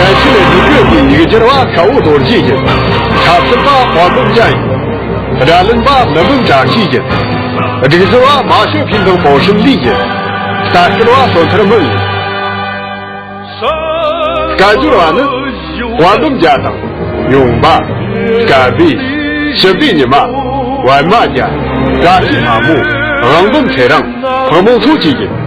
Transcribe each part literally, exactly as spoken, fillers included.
ཡན་ཆད་རིག་གི་ཡིག་སྒྱུར་བ་ཁ་བོ་རྡོ་རྗེ་ཡིན། ཆབ་སྲིད་པ་དཔལ་འབུམ་རྒྱལ་ཡིན། སྒྲ་ལེན་པ་ཀླུ་འབུམ་བཀྲ་ཤིས་ཡིན། སྒྲིག་སྦྱོར་བ་མ་ཞོ་ཕིན་དང་པོ་ཧྲིན་ལི་ཡིན། ལྟ་སྐུལ་བ་བསོད་ཐར་མོ་ཡིན། སྐད་སྒྱུར་བ་ནི་དཔལ་འབུམ་རྒྱལ་དང་། ཡུམ་པ། སྐལ་བྷེ། ཞི་བདེ་ཉི་མ། པད་མ་རྒྱལ། བཀྲ་ཤིས་ལྷ་མོ། དབང་འབུམ་ཚེ་རིང་། ཕག་མོ་མཚོ་བཅས་ཡིན།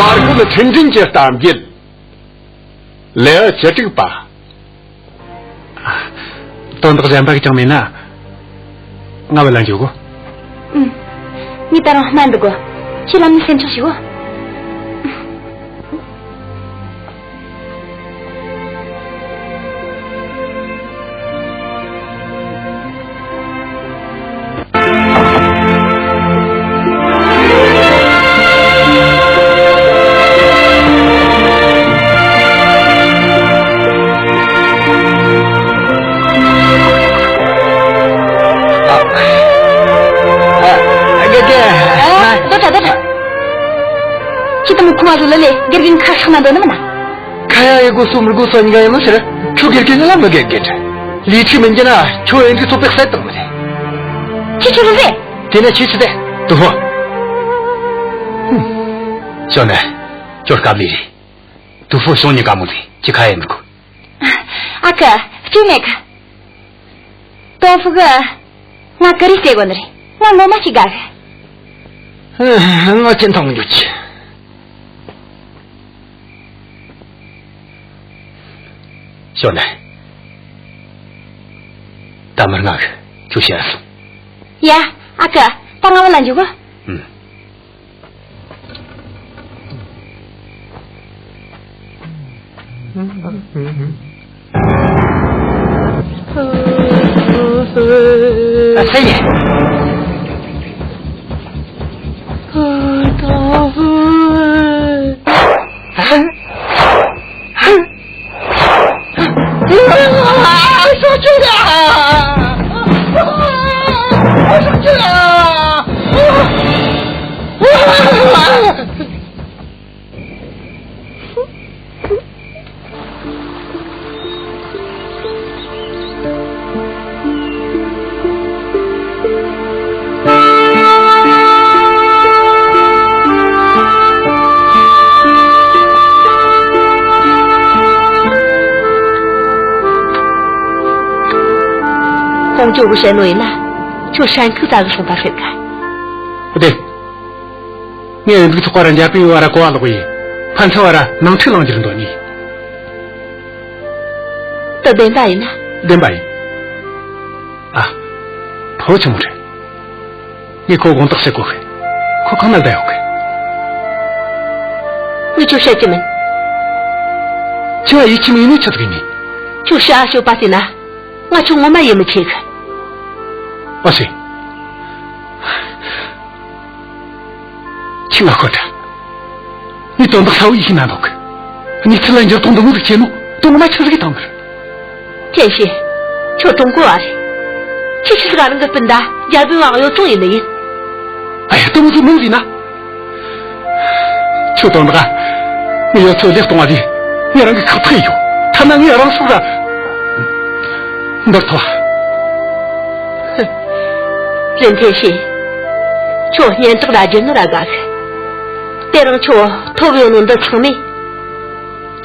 བར་སྐོར་ཁྲིན་ཀྲིན་གྱི་གཏམ་རྒྱུད། ལེའུ་བཅུ་དྲུག་པ། དོན་དག་གཞན་པ་ཅང་མེད་ན། ང་བུད་ལ་འགྱོ་གོ། ཨུམ། ངས་ད་རུང་སྨན་འདུག་གོ། ཁྱེད་ལམ་ནས་སེམས་ཆགས་ཤིག་གོ། ཁྱེད་དེ་མོ་ཁུ་མ་བཟོ་ལ་ལས་དགེ་རྒན་ཁ་ཤག་ན་འདོད་ནི་མིན་ན། ཁ་ཡ་ཡི་གོ་སོ་མི་གོ་སོ་ཉི་ག་ཡིན་ནོ་ཕྱིར། ཁྱོད་དགེ་རྒན་ལ་མི་དགེ་རྒན། ལི་ཁྲི་མིན་གྱི་ན་ཁྱོད་ཨེ་འདྲའི་ཚོད་པའི་གསལ་བཏང་མི་རེད། ཁྱེད་ཁྱོད་རེད། དེ་ནས་ཁྱེད་ཁྱེད་དེ་དུ་ཧོ། ཞོ་ནས། ཁྱོད་དཀའ་ལས་རེད། དུ་ཧོ་ཞོ་ཉི་ག་མོ་རེད། ཁྱེད་ཁ་ཡ་མི་གོ། ཨ་ཁུ། སྐྱོན་མེད་གི། ཏོ་ཧྥུ་གི། ང་ཀི་རི་སྟེ་གོ་ནི་རེད། ང་ངོ་མ་ཅིག་དགའ་གི། ང་ཅི་མཐོང་རྒྱུ་ཅི། ཞོ་ནས། ད་མར་ང་གི་ཁྱོད་ཤི་ཨ་སོང་། ཡ། ཨ་ཁུ། ད་ང་བུད་ལ་འགྱོ་གོ། ཨུམ། ཨ་ཚེ་ཡིན། ཁོང་ཚོ་གི་བཤད་ནོ་ཡིན་ན། ཁྱོད་ཧྲན་ཁུག་ཙག་གི་སོང་པ་ཤེས་ག། བདེ། ངས་འདུག་ཚོགས་པ་ར་འཇར་པན་ཡོད་བ་ར་གོ་བ་ལོག་ཡིན། ཕན་ཚུན་བ་ར་ནང་འཁྲུག་ལངས་རྒྱུར་འདོད་ནི། དེ་བདེན་པ་ཡིན་ན། བདེན་པ་ཡིན། ཨ། ཕོ་ཆུང་རེད། ངས་ཁོ་དགོངས་དག་བྱེད་དགོས་གི། ཁོ་གང་ན་བསྡད་ཡོད་གི། ངས་ཁྱོད་བཤད་ཀྱི་མིན། ཁྱོད་ཡིད་ཆེས་མེད་ནི་ཆི་ཟིག་ཡིན་ནི། ཁྱོད་བྱ་སྤྱོད་པ་དེ་ན། ང་ཁྱོད་ངོ་མ་ཡིད་མི་ཆེས་གི། ཨ་ཤེ། ཁྱོད་ང་ཁོ་ད། ངས་དོན་དག་གསལ་བོ་ཡིད་ཤེས་ན་འདུག་གི། གནས་ཚུལ་ལ་འགྱུར་ལྡོག་འདི་མོ་ཟིག་བྱས་ནོ་དོན་ངོ་མ་ཆི་ཟིག་གི་དང་མི་རེད། ཐེན་ཤེ། ཁྱོད་ཀྲུང་གོ་བ་རེད། ཁྱོད་ཆི་ཟིག་ག་རང་གི་སྤུན་ཟླ་འཇར་པན་བ་གཡོ་བཙོང་ཡེད་ནི་ཡིན། ཨ་ཡ། དེ་མོ་ཟིག་མིན་ཟིག་ན། ཁྱོད་དོན་དག་ངས་ཡོད་ཚད་ལས་གཏོང་བ་ལས་ངས་རང་གི་ཁག་ཐེག་ཡོད། ཐ་ན་ངས་རང་སྲོག་ར། འདིར་ཐོ། རིན་ཐེ་ཤི། ཁྱོད་སྙན་གྲགས་ར་རྒྱུ་ནོར་ར་དགའ་གི། དེ་རིང་ཁྱོད་ཐོབ་ཡོད་ནོ་འདི་ཚང་མས།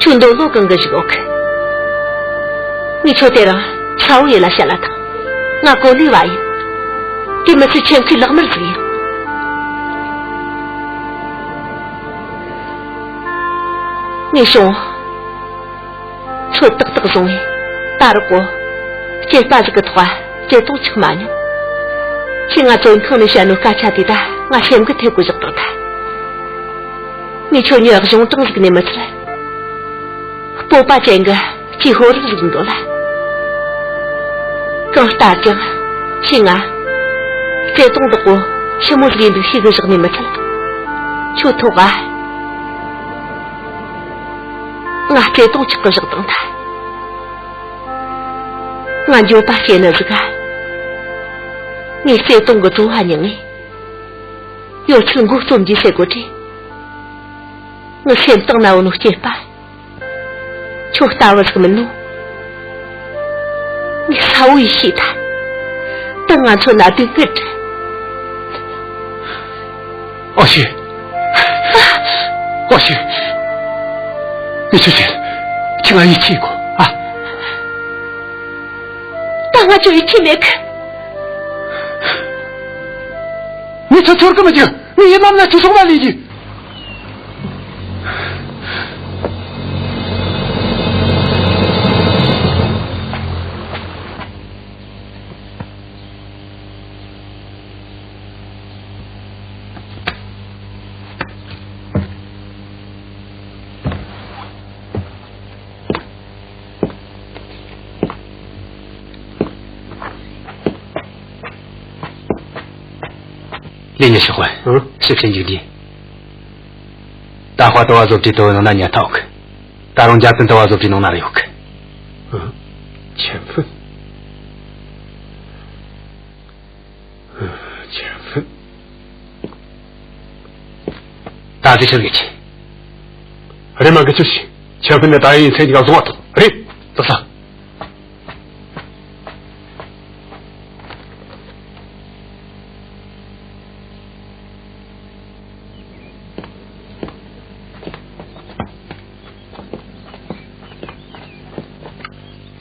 ཁྱོད་འདོད་བློ་གང་གི་ཞིག་འོག་གི། ངས་ཁྱོད་དེ་རིང་ཚ་བོ་ཡིད་ལ་བཤད་ལ་ཐང་། ང་གོ་ལས་བ་ཡིན། དེ་མི་ཚེ་ཆེན་ཁའི་ལག་དམར་ཟིག་ཡིན། ངས་བྱུང་། ཚོད་ཏག་ཏག་བཟུང་བས། ད་རག་གོ། སྐྱེས་པ་ཟིག་གི་ཐོག་བརྩེ་དུང་ཆགས་མ་མྱོང་། ཁྱེད་ང་བཙོན་ཁང་ནས་བཤད་ནོ་སྐད་ཆ་དེ་ད་ང་སེམས་གི་ཐད་གོ་བཞག་བཏང་ད། ངས་ཁྱོད་ཉོ་གཞུང་དྲང་ཟིག་ནས་མི་ཚད། སྤོབས་པ་ཅན་གི་སྐྱེས་ཕོ་རབ་ཟིག་འདོད་ལ། གང་ལྟར་ཀྱང་ཁྱེད་ང་བརྩེ་དུང་བདག་པོ་ཆི་མོ་ཟིག་ཡིན་འདུག་ཤེས་གི་བཞག་ནས་མི་ཚད། ཁྱོད་ཐོག་ག་ང་བརྩེ་དུང་ཆགས་གི་བཞག་བཏང་ད། ང་འགྱོད་པ་སྐྱེས་ནི་ཟིག་ག། ངས་བརྩེ་དུང་གི་བྲོ་བ་མྱངས་ངས། ཡོད་ཚད་མགོ་རྩོམ་རྒྱུ་ཟེར་གོ་དྲེ། ངའི་སེམས་གཏིང་ན་ཡོད་ནོ་སྐྱེས་པ། ཁྱོད་ལྟ་བུ་ཟིག་མིན་ནོ། ངས་གསལ་བོ་ཡེ་ཤེས་ད། ད་ང་ཚོ་ན་སྡུག་གི་དྲི། ཨོ་ཤི། ཨོ་ཤི། ངས་ཁྱོད་བྱེད། ཁྱོས་ང་ཡིད་ཆེས་གོ་ཨ། ད་ང་ཁྱོད་ཡིད་ཆེས་མེད་གི། ངས་ཁྱོད་ཚོར་གི་མི་འཇུག་ངས་ཡིད་ལམ་ན་ཁྱོད་སོང་ན་ལས་རྒྱུ། ལས་ཉེ་ཤོག་ཨ། ཨང་། ཞིབ་ཆ་འཇུག་དུས། ད་ཁ་དོ་བ་བཟོ་གྲྭའི་དོ་ནང་ན་ཉལ་ཐག་ཡོད་གི། ད་རུང་འཇར་པན་དོ་བ་བཟོ་གྲྭའི་ནང་ན་རེ་ཡོད་གི། ཨང་། ཆེན་ཕུན། ཨང་། ཆེན་ཕུན། ད་དེ་ཆི་གི་ཆི། རེམ་མ་གི་ཆུ་ཞིག་ཆེན་ཕུན་ནི་ད་ཡིན་ཚེ་གཉིས་ཀ་བཟུང་བ་ཐོག་རེད། ལགས་སོ།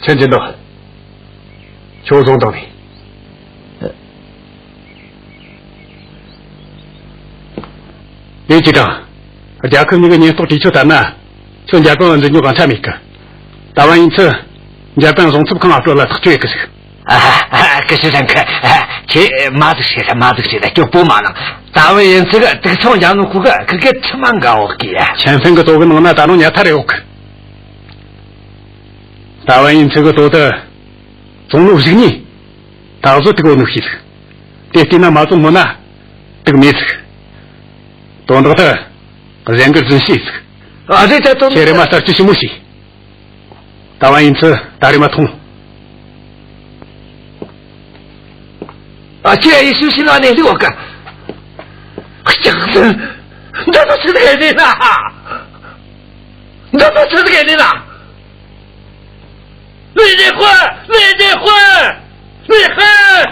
ཆན་ཅིན་ཏོ། ཁྱོད་བཟུང་བཏང་ནས། ལིའུ་ཅི་ཀྲང་། རྒྱལ་ཁབ་གཉིས་ཀྱི་ཉེན་རྟོག་གྲོས་ཆོད་ལྟར་ན། ཁྱོད་འཇར་པན་བ་འཛིན་རྒྱུ་གང་ཐབས་མེད་གི། ད་བན་ཡིན་ཚུལ། འཇར་པན་བཟུང་ཚབ་ཁང་ང་སྤྲོད་ལ་ཐག་གཅོད་ཡེད་གི་ཟིག་ཨ་ཧ། ཀི་ཤི་ཧྲན་ཁི། ཁྱེད་མ་ཟིག་བྱེད་ལ་མ་ཟིག་བྱེད་ལ་སྐྱོ་པོ་མ་ལང་། ད་བན་ཡིན་ཚུལ་གི་དུག་ཚང་རྒྱག་ནོ་ཁུ་གི་ཁི་གི་ཁྲི་མ་འགའ་འོག་གི་ཡ། ཆན་ཕིན་གི་དོ་གི་ནང་ན་ད་རུང་ཉལ་ཐ་རེ་འོག་གི། ད་བན་ཡིན་ཚུལ་གི་དོ་དུ། བཙོང་ནོ་གཞུག་ནས། ད་གཟོད་དུག་ཡོད་ནོ་ཤེས་ཟིག་དེ་བལྟས་ན་མ་བཙོང་སྔོན་ན། དུག་མེད་ཟིག་དོན་དག་དེ། གཞན་གིས་རྫུན་བཤད་ཟིག་ཨ་རེ་ད་དོན། ཁྱེད་རེ་མ་ལྟར་ཅི་ཞིག་མོ་ཤེས། ད་བན་ཡིན་ཚུལ་ད་རེ་མ་ཐོངས། ཨ་ཁྱེད་ཡེ་ཤུ་ཤི་ན་ནས་ལུས་བ་ཀ་ལྕགས་ཟན། འདི་ཚོ་ཆི་ཟིག་ཡིན་ན། འདི་ཚོ་ཆི་ཟིག་ཡིན་ན། ལུས་ནས་ཧོན། ལུས་ནས་ཧོན། ལུས་ཧོན།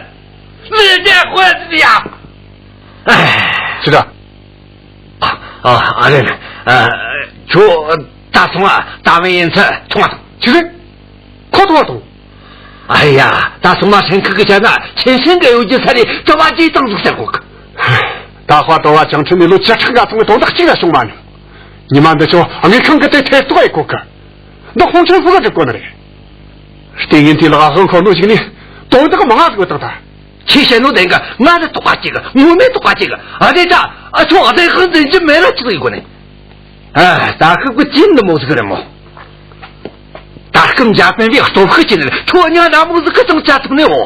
ལུས་ནས་ཧོན་ཟེར་ཡ། ཅི་ད། ཨ། ཨ་རེད། ཨ། ཁྱོད་ད་སོང་ང་ད་བན་ཡིན་ཚུལ་ཐོངས་ང་ཐོངས། ཆི་ཟིག་ཁོ་ཐོངས་ང་ཐོངས། ཨ་ཡ། ད་སོང་ང་ཧྲེང་ཁི་གི་ཆ་ན་ཆིན་ཧྲེང་གི་ཡོད་རྒྱུ་ས་རེད། དྲི་བ་ཅིག་བཏང་ཟིག་ཟེར་གོ་གི། ད་ཧྭ་ཏོ་བ་ཅང་ཁྲིན་ནས་ལོ་བཅུ་ཕྲག་འགའ་ཚང་གི་དོན་དག་གཅིག་ལ་བྱུང་མ་མྱོང་། ཉི་མ་འདི་ཆོ་དངུལ་ཁང་གི་དེ་ཐེ་གཏོགས་ཡེད་གོ་གི། འདི་ཧོང་ཁྲེན་ཧྥུ་གིས་སྒྲུབ་གོ་ནི་རེད། ལྟས་ངན་དེའི་ལག་དབང་ཤོར་ནོ་ཞིག་ནས་དོན་དག་མང་ང་ཟིག་ཡོད་དང་ད། ཁྱེད་བཤད་ནོ་བདེན་གི། ང་ནི་དོགས་པ་སྐྱེ་གི། ངོ་མས་དོགས་པ་སྐྱེ་གི། ཨ་དེ་ད་ཨ་ཆོ་བདེན་དཔང་འཛིན་རྒྱུ་མེད་ན་ཆི་ཟིག་ཡེད་གོ་ནི། ཨ། ད་ཁི་གི་ཅིན་འདི་མོ་ཟིག་རེད་མོ། ད་སྐབས་འཇར་པན་པས་སྟོབས་ཤུགས་ཅན་ནི་ཁྱོད་ཉ་ན་མོ་ཟིག་གི་ཙང་བཅའ་ཐུབ་ནི་འོ།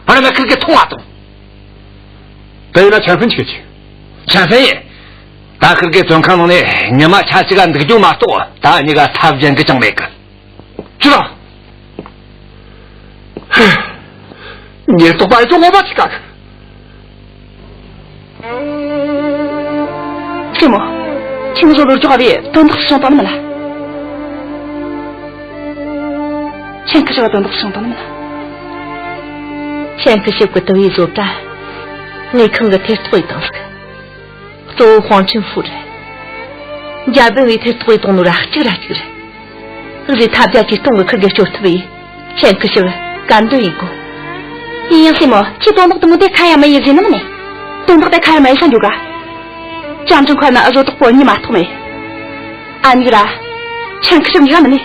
ཨ་ར་ན་ཁི་གི་ཐོངས་ང་ཐོངས། དེ་ཡིན་ན་ཆན་ཕིན་ཆི་གི་ཆི། ཆན་ཕིན་ཡིན། ད་ཁི་གི་བཙོན་ཁང་ནང་ནས་ཉི་མ་ཆ་གཅིག་ག་འདུག་རྒྱུ་མ་གཏོགས་ད་གཉིས་ཀ་ཐབས་གཞན་གི་ཅང་མེད་གི། ཅི་ལ། ཉེན་རྟོག་པ་ཡི་ཚོ་ངོ་མ་ཅི་ག་གི། ཞི་མོ། ཁྱོས་ང་བཟོ་ལོ་རྒྱུ་བའི་དོན་དག་སྲུང་བཏང་ནི་མིན་ལ། ཆན་ཁི་ཤི་བ་དོན་དག་སྲུང་བཏང་ནི་མིན་ལ། ཆན་ཁི་ཤི་གི་དུ་བའི་བཟོ་གྲྭ་ངས་ཁང་གི་ཐེར་ཐོག་ཡི་དང་ཟིག་གཙོ་བོ་ཧོང་ཁྲིན་ཧྥུ་རེད། འཇར་པན་བའི་ཐེར་ཐོག་ཡི་དང་ནོ་ར་གཅིག་ར་གཅིག་རེད། ཟི་ཐབས་བརྒྱ་ཇུས་སྟོང་གི་ཁུར་གེ་སྐྱོར་ཐུབ་བས། ཆན་ཁི་ཤི་བ་དཀར་འདོན་ཡིན་གོ། ཡིན་ཡང་སྲས་མོ། ཁྱོས་དོན་དག་དེ་མོ་དེ་ཁ་ཡ་མ་ཡེ་ཟེར་ནི་མིན་ནས། དོན་དག་དེ་ཁ་ཡ་མ་ཡེ་ས་འགྱོ་ག་ཅང་ཅང་ཁ་ན་ཨ་བཟོ་དོག་པོ་གཉིས་མ་གཏོགས་མེད། ཨ་མྱེས་ར། ཆན་ཁི་ཤི་བ་གཉིས་ཀ་མིན་ནས།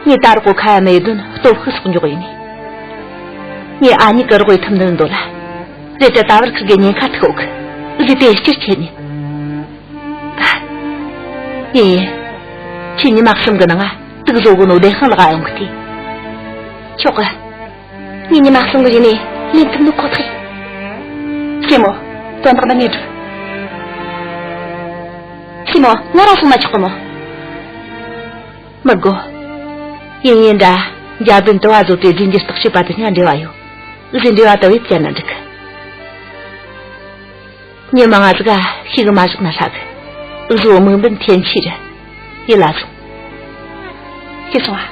ངས་ད་རུང་གོ་ཁ་ཡ་མ་ཡེ་དོན་སྟོབས་ཤུགས་སོགས་འཇོག་ཡིན་ནས། ངས་ཨ་མྱེས་གི་རོགས་ཡེ་ཐུབ་ནི་འདོད་ལ། རེད་དྲ་ད་བར་ཁུར་གེ་ཉེན་ཁ་ཐུག་གི། ཟི་དེ་སྐྱུར་ཆེ་ནས། ཡིན་ཡིན། ཁྱོས་ཉི་མ་གསུམ་གི་ནང་ང་དུག་བཟོ་གོ་ནོ་བདེ་ཤང་ལག་ཡོང་གི་དེ། ཆོག་གི། ངས་ཉི་མ་གསུམ་གི་རྗེས་ནས་ལེན་ཐུབ་ནོ་ཁོ་ཐག་ཡིན། ཞི་མོ། དོན་དག་འདི་ངས་སྒྲུབ། ཞི་མོ། ང་རང་སོང་ན་ཆོག་གི་མོ། མི་དགོས། ཡིན་ཡིན་འདྲ། འཇར་པན་དུ་བ་བཟོ་གྲྭའི་རྫས་འགྱུར་བརྟག་དཔྱད་པ་དེ་སྔ་འབྲེལ་བ་ཡོད། ཟི་འབྲེལ་བ་དུ་བས་བཅར་ན་འགྲིག་གི། ཉི་མ་ང་ཟིག་ག་ཤི་གི་མ་བཞག་ན་ཧྲ་གི། གཟུ་བོ་དམིགས་འབེན་འཐེན་ཆི་རེད། ཡིད་ལ་སོང་། ཤི་སོང་ཨ།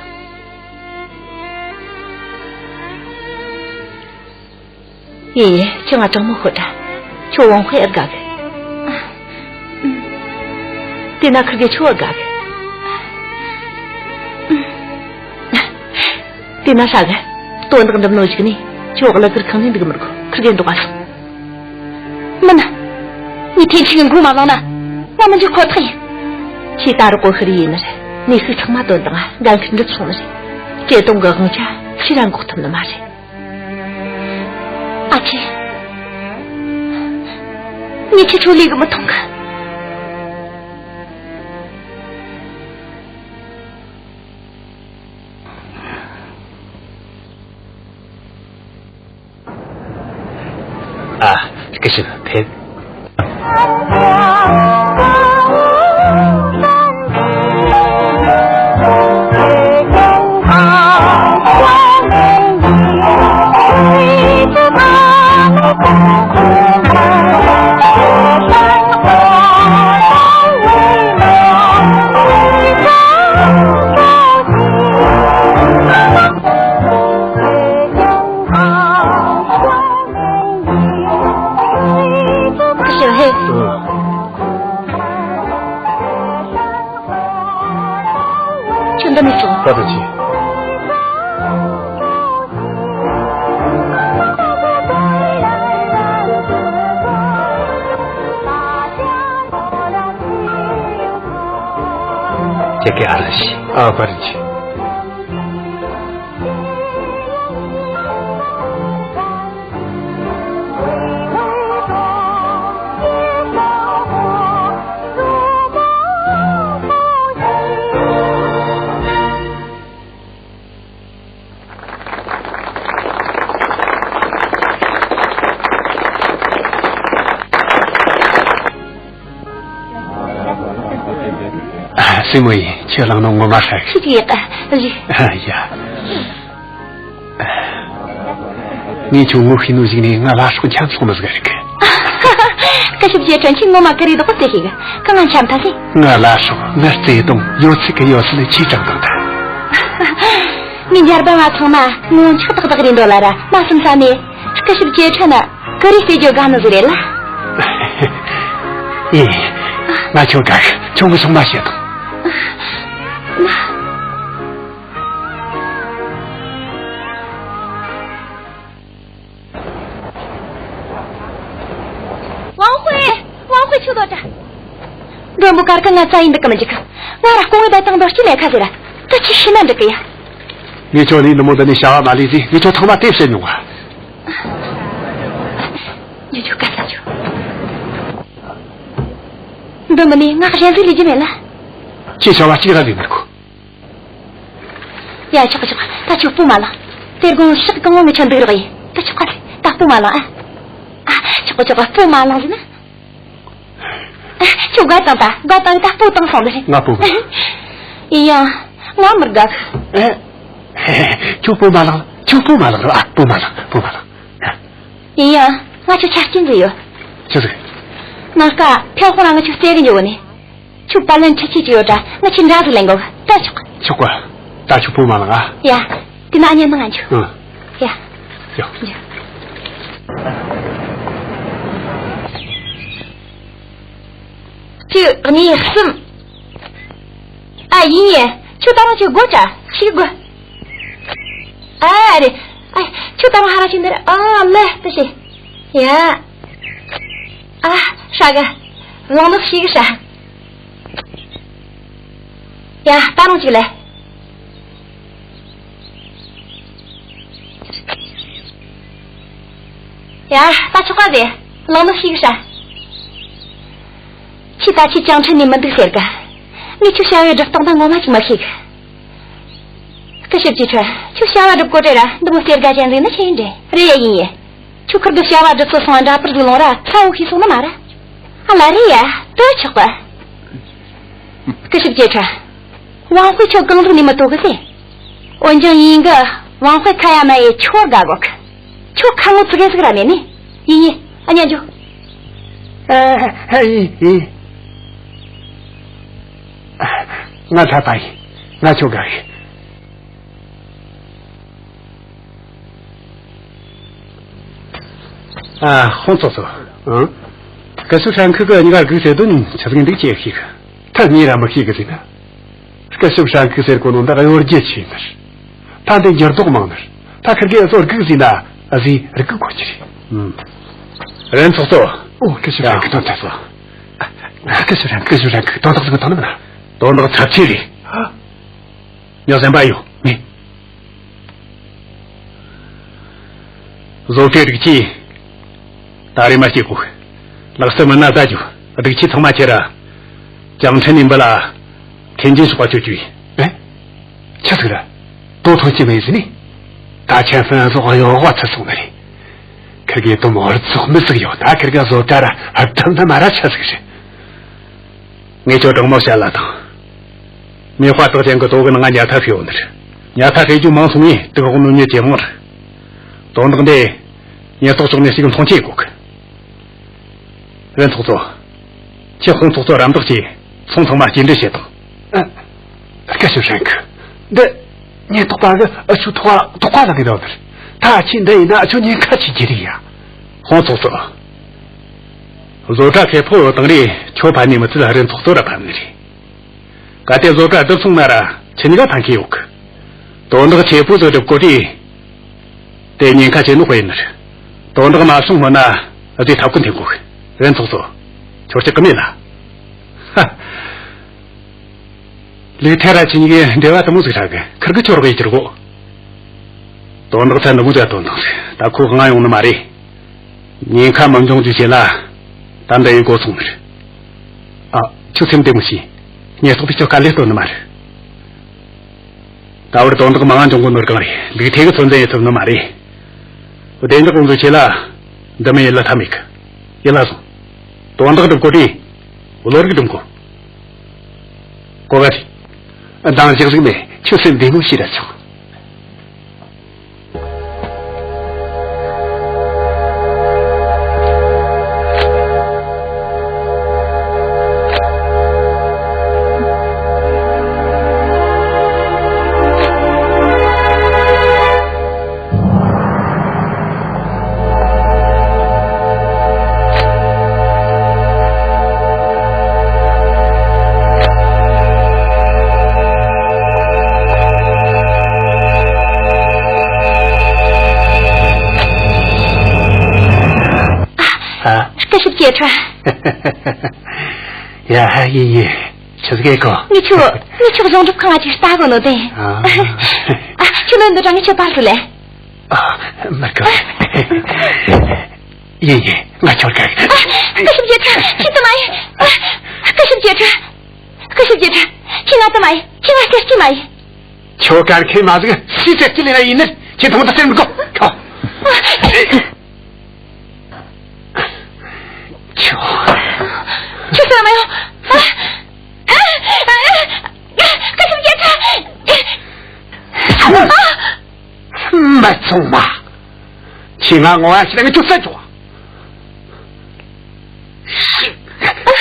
ཡིན་ཡིན། ཁྱོས་ང་དྲང་མོ་ཤོད་དྲ། ཁྱོད་ཝང་ཧུའེ་ཨེ་དགའ་གི། དེ་ན་ཁུར་གེ་ཁྱོད་ཨེ་དགའ་གི། དེ་ན་ཧྲ་གི། དོན་དག་འགྲུབ་ནོ་ཞིག་ནས་ཁྱོད་གླུ་གར་ཁང་ནས་འདུག་མི་དགོས། ཁུར་གེ་འདུག་ག་སོང་། མིན། ངས་ཐེན་ཆི་གི་མགོ་མ་བླངས་ན་ང་མི་འཇུག་ཁོ་ཐག་ཡིན། ཁྱོས་ད་རུང་གོ་ཤི་རེ་ཡིན་ནི་རེད། གནས་ཚུལ་ཚང་མ་དོན་དང་འགན་འཁྲི་འགྲུབ་སོང་ནི་རེད། བཀྲེས་གཏོང་གི་དབང་ཆ་ཁྱོས་ར་འགོག་ཐུབ་ནི་མ་རེད། ཨ་ཅེ། ངས་ཁྱེད་ཆོ་ལས་གི་མི་ཐོང་གི། ཨ། སྐུ་ཞབས་ཕེབས། སྐུ་ཞབས་ཕེབས། ཨ། ཁྱོད་འདི་ནས་སོང་། ད་ད་ཅི། ཁྱེད་ཀྱི་ཨ་ར་ཤི། ཨ་པ་རི་ཅི། ཨ། སྲས་མོ་ཡིན། ཁྱོད་ལངས་ནོ་ངོ་མ་ཧྲ་གི། ཁྱེད་ཀྱིས་ཡག་ག་རེད། ཨ། ཡ། ངས་ཁྱོད་ངོ་ཤེས་ནོ་ཞིག་ནས་ང་ལ་སོགས་འཁྱམས་སོང་ནི་ཟིག་རེད་གི། སྐུ་ཞབས་རྗེ་དྲན། ཁྱེད་ངོ་མ་ཀུ་རེ་རྡོག་པོ་རྩེ་ཤེས་གི། གང་ང་འཁྱམས་ཐལ་ཟེ། ང་ལ་སོགས་ང་རྩེ་གདོང་ཡོད་ཚད་གི་ཡོད་ཚད་ལས་ཆེས་དྲག་དང་ད། ངས་འཇར་པན་བ་ཚང་མ་ངོ་ཆག་ཏག་ཏག་རེད་འདོད་ལ་ར་མ་བསམ་ས་ནས། སྐུ་ཞབས་རྗེ་དྲན་ན་ཀུ་རེ་རྩེ་རྒྱུ་དགའ་ནི་ཟིག་རེད་ལ། ཡིན། ང་ཁྱོད་དགའ་གི། ཁྱོད་ངོ་སོང་མ་བཤད་དང་། ཝང་ཧུའེ། ཝང་ཧུའེ། ཁྱོད་དོ་ད། མགྲོན་པོ་གར་གི་ང་རྩ་ཡིན་འདུག་གི་མི་འཇིག་གི། ང་ར་སྐུ་ངོ་བསྡད་དང་འདོད་སྐྱིད་ལས་ཁ་ཟེར་ར། ད་ཁྱོད་ཤི་ན་འགྲིག་གི་ཡ། ངས་ཁྱོད་ནས་འདི་མོ་འདི་ནས་བྱ་བ་མ་ལས་ཟེ། ངས་ཁྱོད་ཚང་མ་དེ་བཤད་མྱོང་བ། ཉོ་ཆོག་ག་ས་ཆོག་འདི་མིན་ནས་ང་གཞན་ཟིག་ལས་རྒྱུ་མེད་ལ། ཁྱོས་བྱ་བ་གཅིག་ར་ལས་མི་དགོས། ཡ། ཆོག་ཆོག་ད་ཁྱོད་སྤོ་མ་ལངས། དེ་དགོང་ཞག་གང་བོ་ངི་ཆ་འདུག་རོགས་ཡིན། ད་ཆོག་ག་ད་སྤོ་མ་ལངས་ཨ། ཨ། ཆོག་ཆོག་སྤོ་མ་ལངས་ཟེར་ན། ཨ། ཁྱོད་དགའ་དང་ད་དགའ་དང་ད་སྤོ་བཏང་སོང་ནི་རེད། ང་སྤོ་མ། ཡིན་ཡང་ང་མི་དགའ་གི། ཨེ། ཁྱོད་སྤོ་མ་ལངས། ཁྱོད་སྤོ་མ་ལངས་རོགས་ཨ། སྤོ་མ་ལངས། སྤོ་མ་ལངས། ཡིན་ཡང་ང་ཁྱོད་ཆ་རྐྱེན་ཟིག་ཡོད། ཆི་ཟིག་ནངས་ཀ་ཕྱོགས་ཁོ་རང་ང་ཁྱོད་བཙལ་གི་འགྱོ་གི་ནི། ཁྱོད་པར་ལེན་འཕྲུལ་ཆས་ཅིག་ཡོད་དྲ། ང་ཁྱོད་འདྲ་ཟིག་ལེན་དགོ་གི། ད་ཆོག་གི། ཆོག་གི། ད་ཁྱོད་པོ་མ་ལངས་ཨ། ཡ། དེ་ན་ཨ་ཉན་ནང་ང་འགྱོ། ཨང་། ཡ། ཡ། འགྱོ། གཅིག་གཉིས་གསུམ། ཨ། ཡིན་ཡིན། ཁྱོད་ད་རུང་ཅིག་དགོད་དྲ། ཞིག་དགོད། ཨ་རེད། ཨ། ཁྱོད་ད་རུང་ཧ་ར་ཅིག་འདིར། ཨ་ལེ་ལྟ་ཞིག། ཡ། ཨ། ཧྲ་གི། ལང་ནོག་ཞིག་གི་ཧྲ། ཡ། ད་རུང་ཅིག་ལེ། ཡ། ད་ཆོག་ག་ཟེ། ལང་ནོག་ཞིག་གི་ཧྲ། ཁྱོས་ད་ཁྱོད་ཅང་ཁྲེལ་ནས་མི་འདུག་ཟེར་ག། ངས་ཁྱོད་བྱ་བའི་སྒྲུབ་སྟངས་ད་ངོ་མ་ཅིག་མི་ཤེས་གི། སྐུ་ཞབས་ཀྱི་ཁྲོད། ཁྱོད་བྱ་བ་སྒྲུབ་གོ་དྲེ་ར་འདི་མོ་གསེར་དགའ་ཅན་ཟིག་ནི་ཆི་ཡིན་དྲེ། རེད་ཡ། ཡིན་ཡིན། ཁྱོད་ཁིར་གི་བྱ་བ་སྒྲུབ་ཚུལ་སོང་བ་འདྲ་པར་ཟིག་ལོང་ར་ཚ་བོ་ཤེས་སོང་ནི་མ་ར། ཨ་ལ་རེད་ཡ། དེ་ཆོག་གི། སྐུ་ཞབས་ཀྱི་ཁྲོད། ཝང་ཧུའེ་ཁྱོད་གང་ཟིག་ནས་མི་དོ་གི་ཟེ། འོན་ཀྱང་ཡིན་གི། ཝང་ཧུའེ་ཁ་ཡ་མ་ཡེ་ཁྱོད་དགའ་གོ་གི། ཁྱོད་ཁ་ངོ་ཙི་གེ་ཟིག་ར་མེད་ནི། ཡིན་ཡིན། ཨ་ཉན་འགྱོ། ཨ། ཡིན་ཡིན། ང་འཐད་པ་ཡིན། ང་ཁྱོད་དགའ་གི། ཨ། ཧོང་ཙོག་ཙོ། ཨང་། སྐུ་ཞབས་ཧྲན་ཁི་གི་གཉིས་ཀ་སྒུག་ཟེར་དོན་ཆི་ཟིག་འདུག་ཅེས་ཤིག། ད་ངས་ར་མི་ཤེས་གི་ཟེར་ན། སྐུ་ཞབས་ཧྲན་ཁི་ཟེར་གོ་ནོ་འདི་གཡོ་སྒྱུ་ཆེ་ནི། ད་འདི་འགྱུར་ལྡོག་མང་ནི། ད་ཁིར་གེ་ཚོར་སྒུག་ཟེར་ན་ཨ་ཟི་རིག་གི་གོ་ཅི་རེད། ཨུམ། རན་ཚོགས་གཙོ། ཨོ། སྐུ་ཞབས་ཧྲན་ཁི། ཡ། དོན་དག་ཚོ། སྐུ་ཞབས་ཧྲན། སྐུ་ཞབས་ཧྲན་ཁི་དོན་དག་ཟིག་དང་ནི་མིན་ན། དོན་དག་ཚབས་ཆེ་རེད། ཧ། ཉོ་ཟན་པ་ཡོད་ངས། བཟོ་གྲྭའི་སྒྲིག་ཆས་ད་རེས་མ་སྐྱེལ་གོ། ལག་རྩལ་མི་སྣ་ཟ་རྒྱུ། སྒྲིག་ཆས་ཚང་མ་ཁྱེར་ར། ཅང་ཁྲེན་ནས་འབུལ་ལ། ཐེན་ཅིན་ཕྱོགས་པ་སྐྱོད་རྒྱུ་ཡིན། ཨེ། ཆི་ཟིག་ར། དོ་ཐོན་གྱི་མེད་ཟིན་ནི། ད་ཁྱེད་ཧྥན་སོགས་གཡོ་བ་ཚུད་སོང་ནི་རེད། ཁིར་གེ་དོ་མོ་རྩོག་མི་ཟིག་ཡོད། ད་ཁིར་གེ་བཟོ་གྲྭ་ར་ཧར་ཐམ་ཐམ་མ་ར་ཆི་ཟིག་རེད། ངས་ཁྱོད་དྲང་མོ་བཤད་ལ་དང་། མེ་དཔའ་རྩག་ཅན་གི་དོ་གི་ནང་ང་ཉ་ཐ་ཤི་ཡོད་ནི་རེད། ཉ་ཐ་ཤི་རྒྱུ་མང་སོང་ངས་དུག་འོག་ནོ་ཉེ་ཇེ་མང་རེད། དོན་དག་འདི་ཉེན་རྟོག་ཕྱོགས་ནས་ཞིག་མཐོང་ཆེན་དགོས་གི། རེན་ཚོགས་གཙོ། ཁྱེད་ཧོང་ཚོགས་གཙོ་རམ་འདེགས་ཀྱིས་ཚོང་ཚང་མ་སྐྱེལ་འདྲེན་བྱེད་དང་། ཨ། སྐུ་ཞབས་ཧྲན་ཁི། འདི་ཉེན་རྟོག་པ་གི་ཨ་ཆུ་ཐོག་ཐོག་པ་ལ་ངེས་རོགས་དེར། ད་ཁྱེད་འདི་ཡིན་ན་ཨ་ཆུ་ཉེན་ཁ་ཆེ་རྒྱུ་རེད་ཡ། ཧོང་ཚོགས་གཙོ། བཟོ་གྲྭ་ཁེ་ཕོ་ཡོད་དང་རེད། ཁྱོད་ཕ་ནས་མི་ཚུལ་རེན་ཚོགས་གཙོ་ར་ཕམ་ནི་རེད། གལ་ཏེ་བཟོ་གྲྭ་སྒྲུབ་སོང་ན་ར་ཁྱེད་གཉིས་ཀ་ཕན་ཁེ་ཡོད་གི། དོན་དག་ཆེ་པོ་ཟིག་སྒྲུབ་གོ་དུས། དེ་ཉེན་ཁ་ཆེ་ནོ་དཔེ་ཡིན་ནི་རེད། དོན་དག་མ་བྱུང་སྔོན་ན་དེ་ཐབས་ཀུན་འཐེན་དགོས་གི། རེན་ཚོགས་གཙོ། ཁྱོད་སྐྲག་གི་མེད་ལ། ཧ། ལིའུ་ཐེ་ར་ཁྱེད་གཉིས་ཀའི་འབྲེལ་བ་དེ་མོ་ཟིག་རག་གི། ཁིར་གིས་ཁྱོད་རོགས་ཡེད་རྒྱུ་རེད་གོ། དོན་དག་ཚ་འདི་མོ་ཟིག་དོན་དག་ཟིག། ད་ཁོ་ང་ཡོང་ནི་མ་རེད། ཉེན་ཁ་མི་འབྱུང་རྒྱུ་བྱེད་ལ། ད་འདི་ཡི་འགོ་ཚུགས་ནི་རེད། ཨ། ཁྱོད་སེམས་བདེ་མོ་བྱོས། ཉེན་རྟོག་པས་ཁྱོད་དཀའ་ལས་གཏོང་ནི་མ་རེད། ད་བར་དོན་དག་མང་ང་འབྱུང་གོ་ནོར་གང་རེད། ལིའུ་ཐེ་གིས་ཚོད་འཛིན་ཡེད་ཐུབ་ནི་མ་རེད། བདེ་འཇགས་ཀུང་ཟོ་ཆེ་ལ། འདི་མི་ཡིན་ལ་ཐབས་མེད་གི། ཡིད་ལ་ཟུངས། དོན་དག་སྒྲུབ་གོ་དུས། བློ་རིག་སྒྲིམ་དགོས། གོ་ག་རེད། འདང་རྒྱག་ཟིག་མེད། ཁྱོད་སེམས་བདེ་མོ་བྱོས་ར་ཆོག། ཨ། སྐུ་ཞབས་ཀྱི་ཁྲོད། ཡ། ཡིན་ཡིན། ཆི་ཟིག་གོ། ངས་ཁྱོད། ངས་ཁྱོད་གཞུང་སྒྲུབ་ཁང་ང་ཅིག་ལྟ་དགོས་ནོ་དེ། ཨ། ཨ། ཁྱོད་ལོ་འདི་གྲངས་ངས་ཁྱོད་པར་དུ་ལེ། ཨ། མི་དགོས། ཡིན་ཡིན། ང་ཁྱོད་དགའ་གི། ཨ། སྐུ་ཞབས་ཀྱི་ཁྲོད། ཁྱོད་དུ་མ་ཡིན། ཨ། སྐུ་ཞབས་ཀྱི་ཁྲོད། སྐུ་ཞབས་ཀྱི་ཁྲོད། ཁྱོད་ང་དུ་མ་ཡིན། ཁྱོད་ང་སྐྱེལ་གྱི་མ་ཡིན། ཁྱོད་གར་ཁེ་མ་ཟིག་སུས་ཟེར་གྱི་ལེ་ན་ཡིན་ནི། ཁྱེད་ཐོང་ད་སེམས་གོ་ཁ། ཁྱོད། ཁྱོད་ཟེར་མ་ཡོང་། ཨ། ཨ། ཨ། སྐུ་ཞབས་ཀྱི་ཁྲོད། མ་ཚོང་མ། ཁྱེད་ང་ངོ་ཡ་ཞིག་ལ་ངས་ཁྱོད་བསད་ཆོག། ཤི།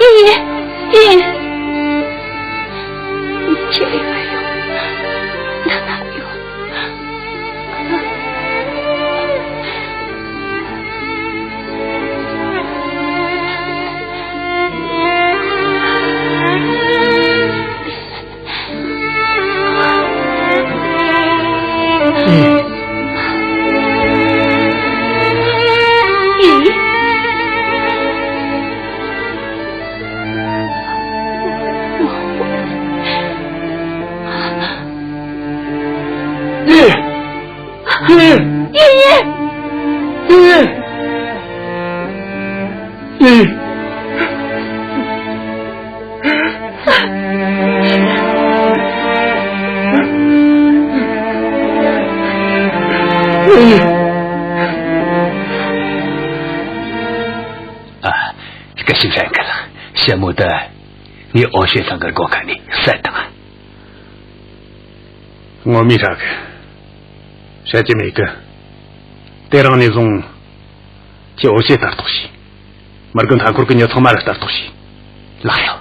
ཡིན། ཡིན། ཁྱེད་ཡོད་ཡོད། ན་ན་ཡོད། ཨ། སྐུ་ཞབས་ཧྲན་ཁི་ལགས། ཞྭ་མོ་དེ་ངས་འོ་ཤོད་ཚང་གི་སྒོ་ཁ་ནས་བསད་བཏང་། ངོ་མའི་ཧྲ་གི། བཤད་རྒྱུ་མེད་གི། དེ་རིང་ནས་བཟུང་ཁྱེད་འོ་ཤོད་ལྟ་རྟོག་བྱོས། མི་དགེ་མཐའ་འཁོར་གི་མྱི་ཚང་མ་ལ་ལྟ་རྟོག་བྱོས། ལགས་སོ།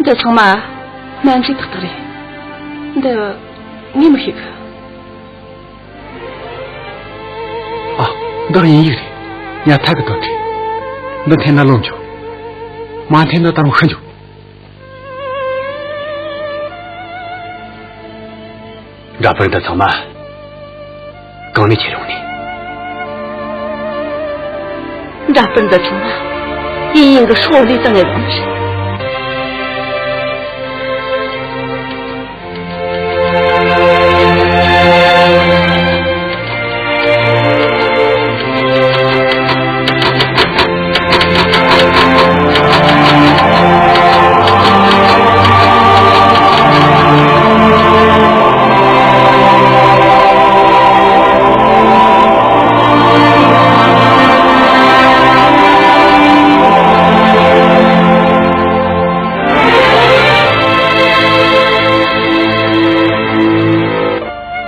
འདི་ཚང་མ་སྨན་རྫས་ཏག་ཏག་རེད། འདི་ངས་མི་ཤེས་གི། ཨ། འདི་དབྱིན་ཡིག་རེད། ཡང་ཐད་གི་དོན་རེད། འདི་འཐེན་ན་ལོ་འཇོག་མ་འཐེན་ན་ད་རུང་ཤི་འཇོག་འདྲ་པར་འདི་ཚང་མ་གང་ནས་ཁྱེར་ཡོང་ནི། འདྲ་པར་འདི་ཚང་མ་དབྱིན་ཡིག་གི་ཤོག་ལྷེ་སྟེང་ནས་བླངས་ནི་རེད།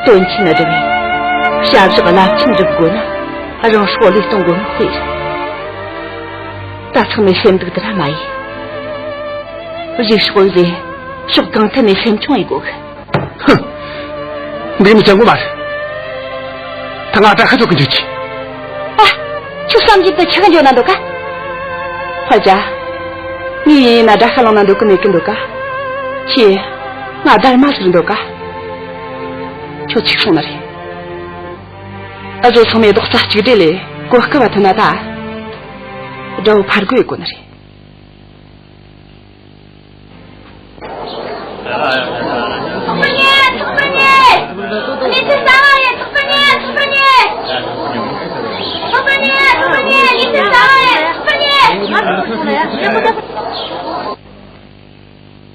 དོན་ཆེན་སྒྲུབ་པའི་བྱ་བཞག་རླབས་ཆེན་སྒྲུབ་དགོས་ན། རང་སྲོག་བློས་གཏོང་དགོས་ནི་དཔེ་རེད། ད་ཚང་མས་སེམས་སྡུག་དེ་ར་མ་ཡེད། རྗེས་སྲོག་ཡོད་ཚེ་ཕྱོགས་གང་ཐད་ནས་སེམས་ཆུང་ཡེད་དགོས་གི། ཧུམ། འདི་མི་ཅང་གོ་མ་རེད། ད་ང་དགྲ་ཤ་ཐོག་གི་འཇུག་གི། ཨ། ཁྱོད་བསམ་གྱིས་དུ་ཆི་གི་འཇོག་ན་འདོད་ག། ཧ་ཅང་། ངས་ཡིན་ན་དགྲ་ཤ་ལངས་ན་འདོད་གི་མེད་གི་འདོད་ག། ཁྱེད་ང་སྡར་མ་ཟིག་འདོད་ག། ཁྱོད་ཆི་སོང་ནི་རེད། འུ་ཚོ་ཚང་མས་རྡོག་རྩ་གཅིག་སྒྲིལ་ལས་གོ་སྐབས་བ་ཐོན་ན་ད། དགྲ་བོ་ཕར་རྒོལ་ཡེད་དགོས་ནི་རེད།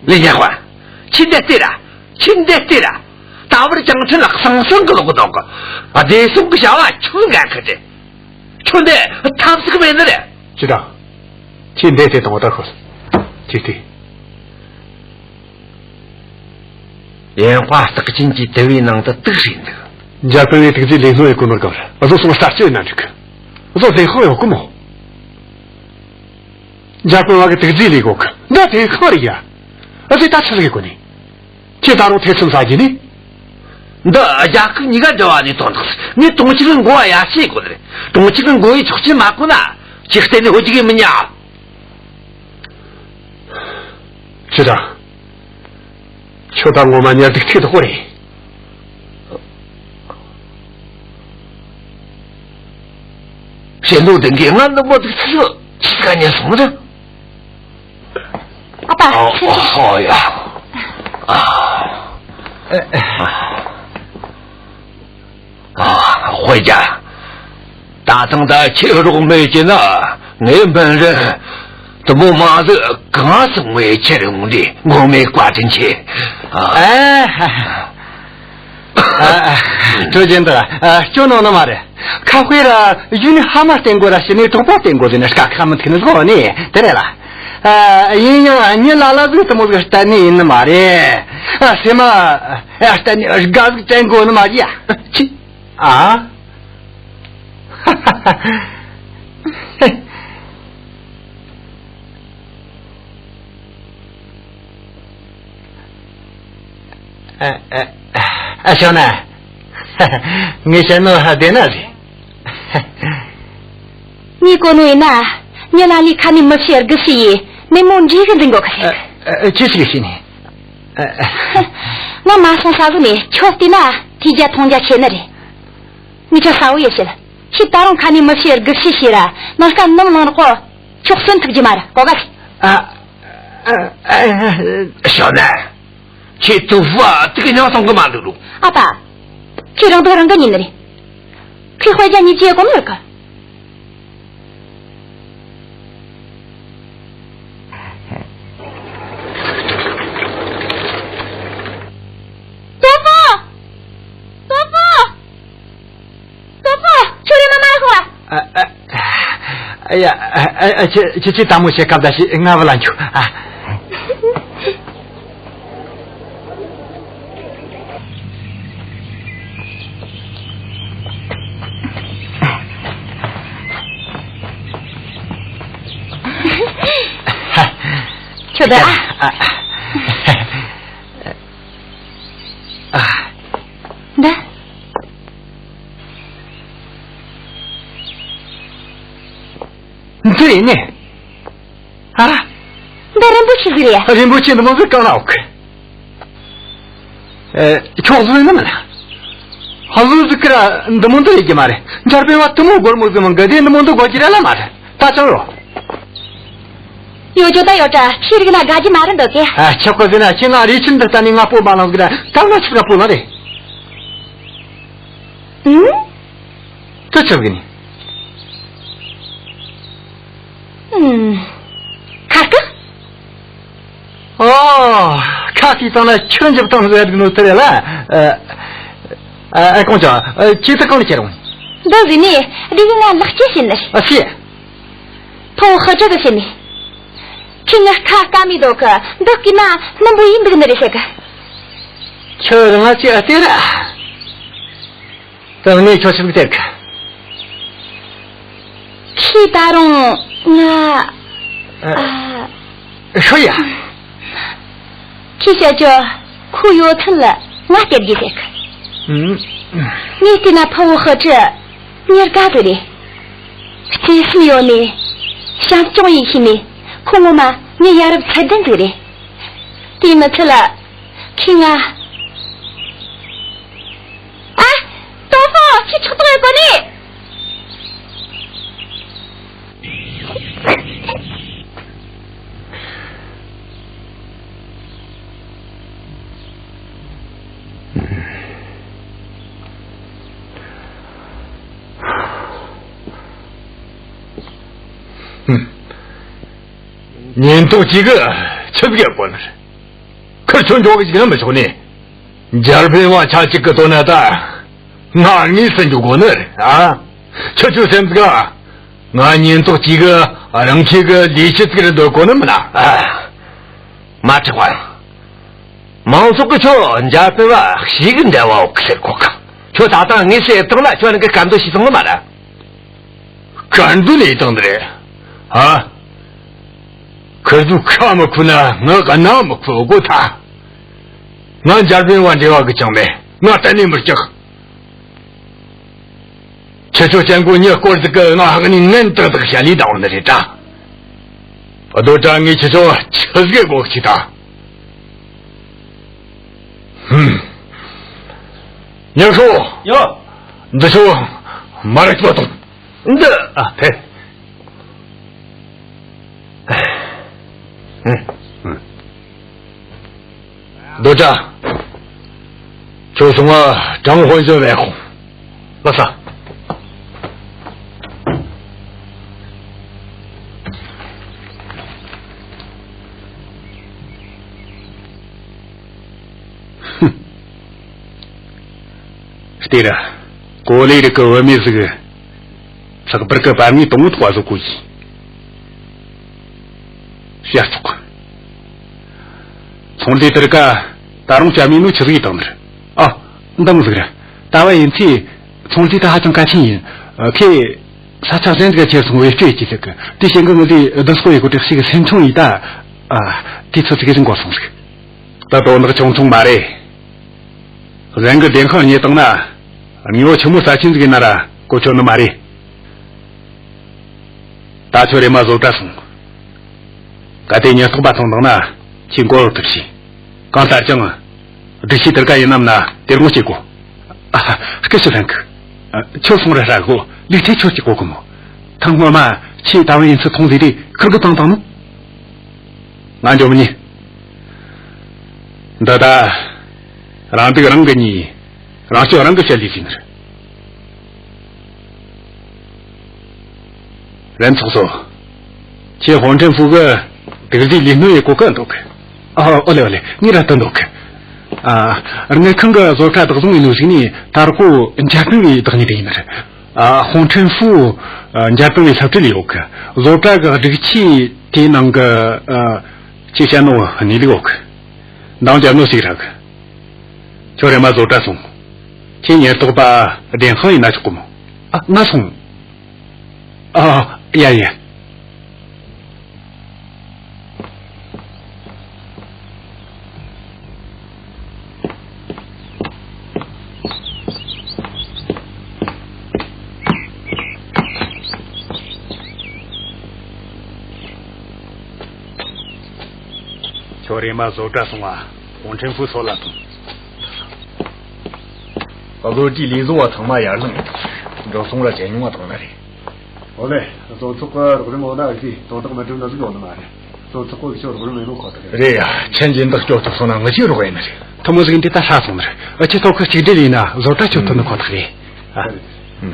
ལི་ཡ་ཧོ། ཁྱོད་འདི་ལྟོས་ར། ཁྱོད་འདི་ལྟོས་ར། ད་བར་ཅང་ཁྲིན་ལ་ཟང་ཟིང་གི་ལོག་འདུག་གི། བདེ་སྲུང་གི་བྱ་བ་ཁྱོད་འགན་འཁུར་རེད། ཁྱོད་འདི་ཐབས་ཟིག་མེད་ནི་རེད། ཅི་དང་། ཁྱོད་འདི་ལྟོས་དང་བ་ད་ཤོད། ཅིག་ལྟོས། ཡན་ཧོ་རྟགས་ཅན་གྱི་དུ་བའི་ནང་དུ་དུག་བསྲེས་འདུག་འཇར་པན་བས་དུག་རྫས་ལས་སྣོན་ཡེད་གོ་ནོ་དགོས་ར། བཟོ་སོང་གསར་གཅོད་ཡེད་ན་འགྲིག་གི། བཟོ་བདེན་དཔང་ཡོད་གི་མོ། འཇར་པན་བ་གི་དུག་རྫས་ལས་གོ་གི། འདི་བདེན་དཔང་རེད་ཡ། ཨ་ཙི་ད་ཆི་ཟིག་ཡེད་གོ་ནི། ཁྱེད་ད་རུང་ཐེ་ཚོམ་ཟ་རྒྱུ་ནི། འདི་རྒྱལ་ཁབ་གཉིས་ཀ་འབྲེལ་བ་ནས་དོན་དག་ཟིག་ངས་དུང་ཕྱུར་གི་འགོ་བ་ཡར་ཞུ་དགོས་རེད། དུང་ཕྱུར་གི་འགོ་བའི་ཆོག་མཆན་མ་བཀོད་ན་ཁྱེད་གཏན་ནས་ཧོ་རྒྱུག་གི་མི་ཉན། ཅི་ད། ཁྱོད་ད་ངོ་མ་ཉར་སྡུག་ཐིག་དོག་པོ་རེད། ཞེ་ལོ་དེ་གའི་ང་འདི་མོ་དུག་ཚིག་ཆི་ག་ཉན་སོང་ནི། ཨ་ཕ། ཨ། ཨ། ཨ། ཡ། ཨ། ཨ། ཨ། ཧོ་རྒྱ། ད་ཐེངས་ད་ཁྱེད་རོགས་མེད་ཀྱི་ན་ངའི་སྨན་རིན་དུ་མོ་མ་ཟིག་གང་སོང་བའི་ཁྱེད་རང་འདི་ངོ་མའི་བཀའ་དྲིན་ཆེ། ཨ། ཨ། ཨ། ཨ། ཁྲོ་ཅན་ད། ཨ། སྐྱོ་ནོ་ནི་མ་རེད། ཁ་དཔེ་ར་ཡུལ་ནི་ཧ་མ་བསྟན་དགོས་ར་ཤི་ནི་གྲོགས་པོ་བསྟན་དགོས་ཟེར་ནས་དཀའ་ཁག་མི་ཐུག་ནི་ཟིག་ནི་དེ་རེད་ལ། ཨ། ཡིན་ཡང་ཉི་ལ་ལ་ཟིག་དུ་མོ་ཟིག་གཏན་ནས་ཡིན་ནི་མ་རེད། ཨ། སེམས་མ། ཨ། གཏན་ནས་དགའ་ཟིག་དྲན་དགོས་ནི་མ་རེད་ཡ། ཅི། ཨ། ཨ། ཨ། ཨ། ཞོ་ན། ངས་བཤད་ནོ་བདེན་ན་རེད། ངས་གོ་ནོ་ཡིན་ན། ཉི་ལ་ལས་ཁ་ནས་མི་ཤེས་དགུ་ཤེས་ཡིས་མེ་མོ་འདྲེ་གི་འཛིན་གོ་ཁ་ཤས། ཨ། ཨ། ཅི་ཞིག་ཤེས་ནས། ཨ། ཨ། ང་མ་སོང་ས་གི་ནས་ཁྱོད་བལྟས་ན་ཐེ་རྒྱ་མཐོང་རྒྱ་ཆེ་ནི་རེད། ངས་ཁྱོད་གསལ་བོ་ཡེ་བཤད། ཁྱེད་ད་རུང་ཁ་ནས་མི་ཤེས་དགུ་ཤེས་ཤེས་ར་ནང་སྐམ་ནམ་ལངས་རོགས་གོ། ཁྱོད་གསོན་ཐུབ་རྒྱུ་མ་རེད་གོ་ག་ཤི། ཨ། ཨ། ཨ། ཞོ་ན། ཁྱེད་ཐུབ་བ་དུག་མྱང་སོང་གི་མ་འདུག་རུ། ཨ་ཕ། ཁྱེད་རང་སྡུག་རང་གི་ཉིན་ནི་རེད། ཁྱེད་དཔེ་རྒྱ་ཉིད་ཀྱི་གོ་ནོར་གི། ཏོ་ཀོ། ཏོ་ཀོ། ཏོ་ཀོ། ཁྱོད་རེམ་མ་མར་ཤོག་ཨ། ཨ། ཨ། ཨ། ཡ། ཨ། ཨ། ཨ། ཁྱེད། ཁྱེད་ཀྱིས་དལ་མོ་བྱེད། སྐབས་ད་ཞིག་ང་བུད་ལ་འགྱོ། ཨ། ཁྱོད་ད། ཨ། ཨ། རེད་ནི། ཨ། འདི་རིན་པོ་ཆེ་ཟིག་རེད། རིན་པོ་ཆེ་འདི་མོ་ཟིག་གང་ན་ཡོད་གི། ཨེ། ཁྱོད་བཟོས་ནི་མིན། ཧ་ལུ་ཟིག་གི་ར་འདི་མོ་འདི་རེད་ཀྱི་མ་རེད། འཇར་པན་བ་དེ་མོ་སྒོར་མོ་ཟིག་མང་གི། དེ་འདི་མོ་འདི་དགོས་ཀྱི་རེད་ལ་མ་རེད། ད་ཅང་ཡོད། ཡོད་རྒྱུ་ད་ཡོད་དྲ། ཁྱེད་རིག་ན་དགའ་རྒྱུ་མ་རེད་འདོད་གི། ཨ། ཆོག་གི་ཟེར་ན་ཁྱེད་ང་རེ་ཆེན་འདི་ལྟ་ནས་ང་སྤོ་མ་ལངས་ཟིག་ར། ད་ང་ཆི་ཟིག་སྤོ་ལངས་རེད། ཨུམ། ད་ཆི་ཟིག་ནི། ཨུམ། ཁ་སྐག་ཨོ། ཁ་ཤས་ཙང་ན་ཁྱོད་འཇིབ་བཏང་ཟེར་གི་ནོ་དེ་རེད་ལ། ཨ། ཨ། ཨ། ཀོང་ཅོ། ཨ། ཁྱེད་ད་གང་ལ་ཁྱེར་རུང་། འདི་ཟིན་ནས་འདི་ཡིན་ན་ལག་ཁྱེར་ཟིན་ནི། ཨ། ཤེས། ཕུ་བོ་ཧི་ཀྲི་གི་ཟིན་ནི། ཁྱེད་ངའི་ཁ་སྐ་མི་འདུག་གི། འདི་གི་ན་སྣུམ་པོ་ཡིན་འདུག་ནི་རེད་ཟེར་གི། ཁྱོད་རང་ང་ཅི་ཨ་སྟེར་ར། ད་ངས་ཁྱོད་ཆི་ཟིག་སྟེར་གི། ཁྱེད་ད་རུང་ང་། ཨ། ཨ། ཤོ་ཡ། ཁྱེད་བཤད་རྒྱུ་ཁོ་ཡོད་ཚུལ་ལ་ང་སྟེར་རྒྱུ་ཟེར་གི། ཨུམ། ངས་བལྟས་ན་ཕུ་བོ་ཧི་ཀྲི་མྱི་དགའ་ཟིག་རེད། བརྩེ་སེམས་ཡོད་ནི། བྱམས་སྐྱོང་ཡེད་ཤེས་ནི། ཁོ་ངོ་མ་མྱི་ཡ་རབས་ཚད་ལྡན་ཟིག་རེད། དེ་མི་ཚད་ལ་ཁྱེད་ང་། ཨ། ཏོང་ཧྥང་། ཁྱེད་ཆོག་ཏོག་ཡོད་གོ་ནི། ཉིན་ཐོ་གཅིག་གི་ཆི་ཟིག་ཡོད་གོ་ནི། ཁིར་ཆོ་འཇོག་གི་ཅིག་ན་མི་ཆོག་ནི། འཇར་པན་བ་ཆ་གཅིག་གི་དོན་ན་ད་ང་དངོས་སུ་འཇོག་དགོས་ནི་རེད། ཨ། ཁྱོད་ཆོ་སེམས་ཟིག་ག། ང་ཉིན་ཐོ་གཅིག་གི་རང་ཆས་གི་ལས་བྱེད་ཟིག་རེད་འདོད་གོ་ནི་མིན་ན། ཨ། མ་ཁྲེག་པ། མང་ཚོགས་གི་ཁྱོད་འཇར་པན་བ་ཞེ་གི་འབྲེལ་བ་ཡོད་གི་ཟེར་གོ་གི། ཁྱོད་ད་ལྟ་དངོས་སུ་ཡེ་བཏང་ན་ཁྱོད་རང་གི་སྐད་འདོད་ཤེས་ཙང་ནི་མ་ར། སྐད་འདོད་ལས་བཏང་ནི་རེད། ཨ། ཁིར་ཚོ་ཁ་མི་ཁུ་ན་ང་ག་ན་མི་ཁུ་གོ་ཐལ། ང་འཇར་པན་བ་འབྲེལ་བ་གི་ཅང་མེད། ང་གཏན་ནས་མི་སྐྲག། ཁྱེད་ཆོ་ཅན་གོ་མྱི་སྐོར་ཟིག་གི་ང་ཧ་གི་ནི་ངན་ཏག་ཏག་བཤད་ལས་དང་ནི་རེད་ད། རྡོ་བཀྲ། ངས་ཁྱེད་ཆོ་ཆི་ཟིག་གོ་ཁྱི་ད། ཧུམ། ཉག་ཤོ། ཡོ། འདི་ཆོ་མ་ར་ཅོ་དང་། འདི། ཨ་ཕེ། རྡོ་བཀྲ། ཁྱོད་སོང་ང་ཀྲང་ཧོན་ཞོན་བས་ཁོང་། ལགས་སོ། ཧུམ། ལྟོས་ར། གོ་ལའི་རིགས་ཀྱི་བུད་མེད་ཟིག་ལྷག་པར་གྱི་པར་ངོས་དང་པོ་ཐོག་བཟོ་དགོས་ཀྱི། ཞེ་ཚོགས། ཚོང་ལས་དེར་ཀ་ད་རུང་བྱ་མིན་ནོ་ཆི་ཟིག་ཡིན་དང་ནི། ཨ། འདང་ཟིག་ར། ད་བ་ཡིན་ཚེ་ཚོང་ལས་ད་ཧ་ཅང་གལ་ཆེན་ཡིན། ཁོས་ས་ཆ་གཞན་ཟིག་ཁྱེར་སོང་བེད་སྤྱོད་ཡེད་ཀྱི་ཟེར་གི། དེ་བྱེད་གི་ངི་ཟིག་བདུན་སྐོར་ཡེད་གོ་དྲེག་ཤིག་སེམས་ཆུང་ཡིན་ད། ཨ། དེ་ཚོ་ཚིག་གི་ཟིག་འགོར་སོང་ཟིག། ད་དོན་དག་ཆུང་ཆུང་མ་རེད། གཞན་གི་བདེན་དཔང་རྙེད་བཏང་ན། དངོས་པོ་ཆི་མོ་རྩ་ཆེན་ཟིག་ཡིན་ན་ར་གོ་ཆོད་ནི་མ་རེད། ད་ཁྱོད་རེམ་མ་བཟོ་གྲྭ་སོང་། གལ་ཏེ་ཉེན་རྟོག་པ་ཐོན་བཏང་ན་ཁྱོས་མགོ་གཡོག་ཐུབ་ཤེས། གང་ལྟར་ཀྱང་། སྒྲིག་ཆས་དེར་ཀ་ཡིན་ནམ་ན་དེར་ངོ་སྐྱེ་དགོས། ཨ། སྐུ་ཞབས་ཧྥན་ཁི། ཁྱོད་སོང་ར་ཧྲ་གོ། ལུག་ཁྲེ་ཁྱོད་ཀྱི་གོ་གི་མོ། ཐེངས་སྔོན་མ་ཁྱོས་ད་བ་ཡིན་ཚུལ་མཐོང་ཟིག་དེ་ཁུར་གི་བཏང་བཏང་ནོ། ང་འགྱོ་མི་ཉན། འདི་ད་རང་སྡུག་རང་གིས་ཉོས། རང་སྐྱོན་རང་གིས་བཤད་ལས་ཟིན་ནི་རེད། རན་ཚོགས་སོ། ཁྱེད་ཧོང་ཁྲེན་ཧྥུ་གི་དུག་རྫས་ལས་སྣོན་ཡེད་གོ་གི་འདུག་གི། ཨ། ཨོ་ལེ་ཨོ་ལེ། ངས་ར་ལྟ་འདུག་གི། ཨ། དངུལ་ཁང་གི་བཟོ་གྲྭ་བདག་བཟུང་ཡིན་ནོ་ཟིག་ནས་ད་རུང་འཇར་པན་བའི་བདག་ཉིད་དེ་ཡིན་ནི་རེད། ཨ། ཧོང་ཁྲེན་ཧྥུ། ཨ། འཇར་པན་བའི་སློབ་གྲྭ་ལས་ཡོད་གི། བཟོ་གྲྭ་གི་སྒྲིག་ཆས་དེའི་ནང་གི། ཨ། ཁྱེད་བཤད་ནོ་གནས་ལུགས་ཡོད་གི། འདང་རྒྱབ་ནོ་ཟིག་རག་གི། ཁྱོད་རེམ་མ་བཟོ་གྲྭ་སོང་། ཁྱེད་ཉེན་རྟོག་པ་བདེན་དཔང་ཡེད་ན་ཆོག་གི་མོ། ཨ། ང་སོང་། ཨ། ཡ་ཡ། རེམ་མ་བཟོ་གྲྭ་སོང་ང་ཧོང་ཁྲེན་ཧྥུ་སོད་ལ་ཐོངས། བློ་གྲོས་ལས་བཟོ་བ་ཚང་མ་ཡར་ལངས། འགྲོ་སོང་ར་ཇེ་ཉུང་བ་བཏང་ན་རེད། ཨོ་ལེ། བཟོ་ཚོགས་ཀྱི་རོགས་རམ་འོ་ན་ཨ་ཟི་དོན་དག་མི་འགྲུབ་ན་ཟིག་ཡོང་ནི་མ་རེད། བཟོ་ཚོགས་ཀྱིས་ཁྱོད་རོགས་རམ་ཡེད་ནོ་ཁོ་ཐག་རེད། རེད་ཡ། ཁྱེད་འཇིན་བདག་སྐྱོབ་ཐུབ་སོང་ན་ངེད་ཀྱིས་རོགས་ཡེད་ནི་རེད། ཐུ་མོ་ཟིག་འདི་ད་ཧྲ་སོང་ནི་རེད། ཨ་ཁྱེད་ཐོག་ཁ་གཅིག་སྒྲིལ་ཡིན་ན་བཟོ་གྲྭ་སྐྱོབ་ཐུབ་ནི་ཁོ་ཐག་རེད། ཨ།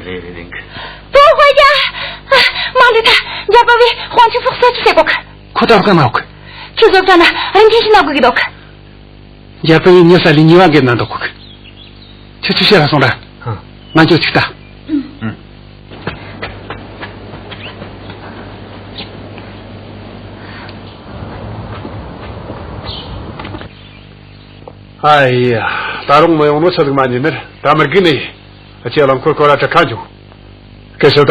རེད་རེད་རེད། ཏོ་ཧོ་ཡ། མ་འདི་ད་འཇར་པ་བས་ཧོང་ཁྲེན་ཧྥུ་གསོད་རྩིས་བྱེད་གོ་གི། ཁོ་ད་རོགས་ག་མ་འོག་གི། ཁྱོད་བཟོ་གྲྭ་ན་རིན་ཆེན་ཞིག་ན་དགོས་ཀྱི་འདུག་གི། རྒྱལ་པོའི་མྱི་ས་ལས་ཉེས་པ་འགེལ་ན་འདོད་གོ་གི། ཁྱོད་ཆུ་བཤད་ར་སོང་ར། ཨ། ང་ཚོ་ཅིག་ལྟ། ཨ། ཨ་ཡ། ད་རུང་མི་ཡོང་ནོ་ཆི་ཟིག་མ་ཉན་ནི་རེད། ད་མི་དགོས་ནི། ཨ་ཅེ་རླངས་འཁོར་སྐོར་ར་དྲུག་ཁ་འཇུག་སྐུ་ཞབས་ད་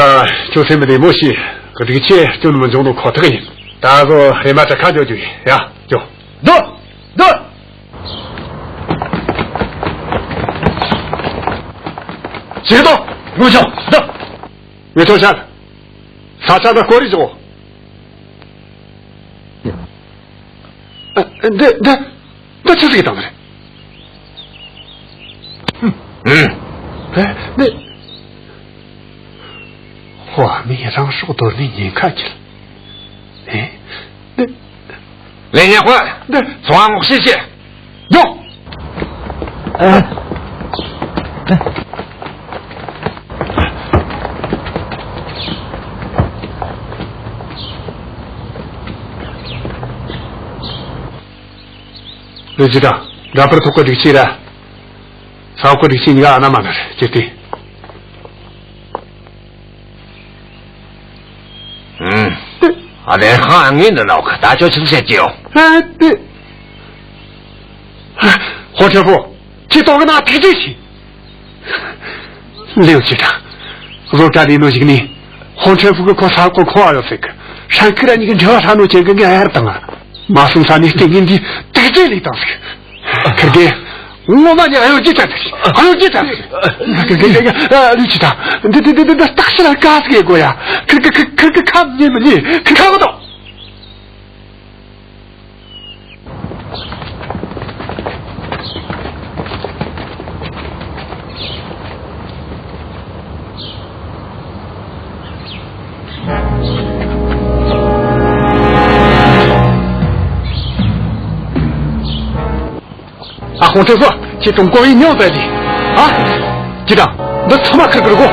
ཁྱོད་སེམས་མི་བདེ་མོ་བྱས། སྡིག་ཆེ་སྐྱོན་མི་འབྱུང་ནོ་ཁོ་ཐག་ཡིན། ད་གཟོད་རེམ་མ་དྲུག་ཁ་འཇོག་རྒྱུ་ཡིན། ཡ། འགྱོ། སྡོད། སྡོད། ཅི་གི་དོ། ངོ་ཆོ། སྡོད། ངེད་ཐོ་ཤ། ས་ཆ་འདི་སྐོར་རེ་བྱོས། ཨ། འདི་འདི་འདི་ཆི་ཟིག་བཏང་རེད། ཨ། འདི། ཧོ། མི་རང་སྲོག་དོར་ནས་ཉེན་ཁ་འཁྱེར། ཨེ། འདི། ལེ་ཉེ་ཧོ། འདི། སོང་ང་ངོ་ཤེས་ཤེས། ཡོ། ཨ། ལུས་ཅི་དང་། འདྲ་པར་ཐོག་གི་སྒྲིག་ཆས་ར། ས་འོག་གི་སྒྲིག་ཆས་གཉིས་ཀ་ཨ་ན་མ་ན་རེད། ཅི་སྟེ། ཨུམ། ཨ། ལས་ཁང་ཨ་ངས་འདི་ལོག་ད་ཅོ་ཆི་བཤད་ཀྱི་ཡོད། ཨ། དེ། ཧོ་ཁྲེན་ཧྥུ། ཁྱེད་ཏོག་གི་ན་ཐིག་ཅིག་ཤི། ལེའུ་ཅི་དང་། བཟོ་གྲྭ་ལས་ནོ་ཞིག་ནི། ཧོ་ཁྲེན་ཧྥུ་གི་ཁོ་ས་གོ་ཁོ་ཨ་ཡོད་ཟིག་ཧྲན་ཁི་ར་གཉིས་ཀྱི་འབྲེལ་བ་ཧྲ་ནོ་ཅན་གི་ངའི་ཨ་ཡར་དང་། མ་སོང་ས་ནས་ལྟས་ངན་འདི་ཐིག་ཅིག་ལས་དང་ཟིག་ཁིར་གེ། ངོ་མ་ནི་ཨ་ཡོད་ཀྱི་ཙམ་ཟིག་ཨ་ཡོད་ཀྱི་ཙམ་ཟིག་ཁིར་གེ། ཨ། ལུས་ཅི་དང་། འདི་འདི་འདི་འདི་སྟག་ཤི་ལ་དཀའ་ཟིག་ཡེ་གོ་ཡ། ཁིར་གེ་ཁིར་གེ་ཁིར་གེ་ཁ་ཉན་མི་ཉན། ཁིར་ཁ་གོ་དོ། ཨ། ཧོང་ཁྲེན་ཧྥུ། ཁྱེད་ཀྲུང་གོ་བའི་མྱིང་ཟེར་ལི། ཨ། ཅི་དང་། འདི་ཚང་མ་ཁིར་གི་རེད་གོ།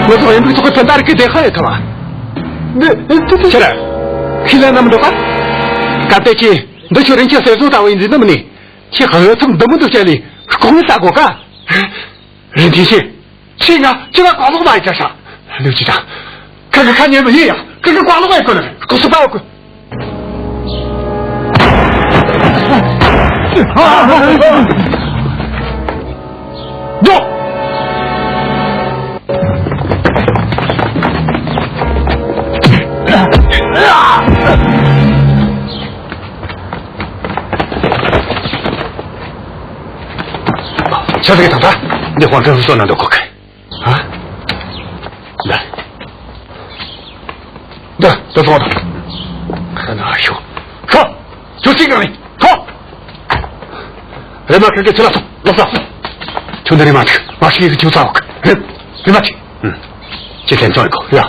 ངོ་ཚོ་ཡིན་པའི་ཐོག་གི་ཕན་ད་རིག་གི་བདེ་ཁ་ཡོད་ཐལ་བ། འདི་འདི་འདི་ཁྱེད་ར། ཁས་ལེན་ན་མི་འདོད་ག་སྐབས་དེ་ཁྱེད་འདི་ཁྱོད་རིན་ཆེན་གསེར་བཟོ་ལྟ་བུ་ཡིན་འདི་ནི་མིན་ནི། ཁྱེད་ཧ་ཡོད་ཐུབ་འདི་མི་འདུག་ཅན་ལི་ལྐོག་མི་ལྟ་དགོས་ག་རིན་ཆེན་ཤེས། ཁྱེད་ང་ཁྱེད་ང་བཀའ་ལོག་མ་ཡི་ཅག་ཤ། ལུས་ཅི་དང་། ཁ་ཁ་ཁ་ཉན་མི་ཡིན་ཡ། ཁ་ཁ་བཀའ་ལོག་ཡི་གོ་ནི། ཁོ་སུ་པ་ཡོད་གོ། འགྲོ། ཆ་ཟིག་དང་ད། འདི་དཔང་ཁྲལ་བཟོ་ན་འདོད་གོ་གི། ཨ། འདི། འདི་འདི་བཟོ་དང་། ཁ་ན་ཤོ། ཁ། ཁྱོད་ཅི་གང་ཡིན། ཁ། རེམ་མ་ཁ་གི་ཚུལ་ལ་སོང་། ལོག་ས། ཁྱོད་འདི་རེམ་མ་ཐུག་མ་ཤི་གི་ཁྱོད་ཚ་བོ་གི། རེམ། རེམ་མ་ཐུག་ཨུ། ཁྱེད་ལྷན་ཚོགས་ཡོད་གོ་ཡ།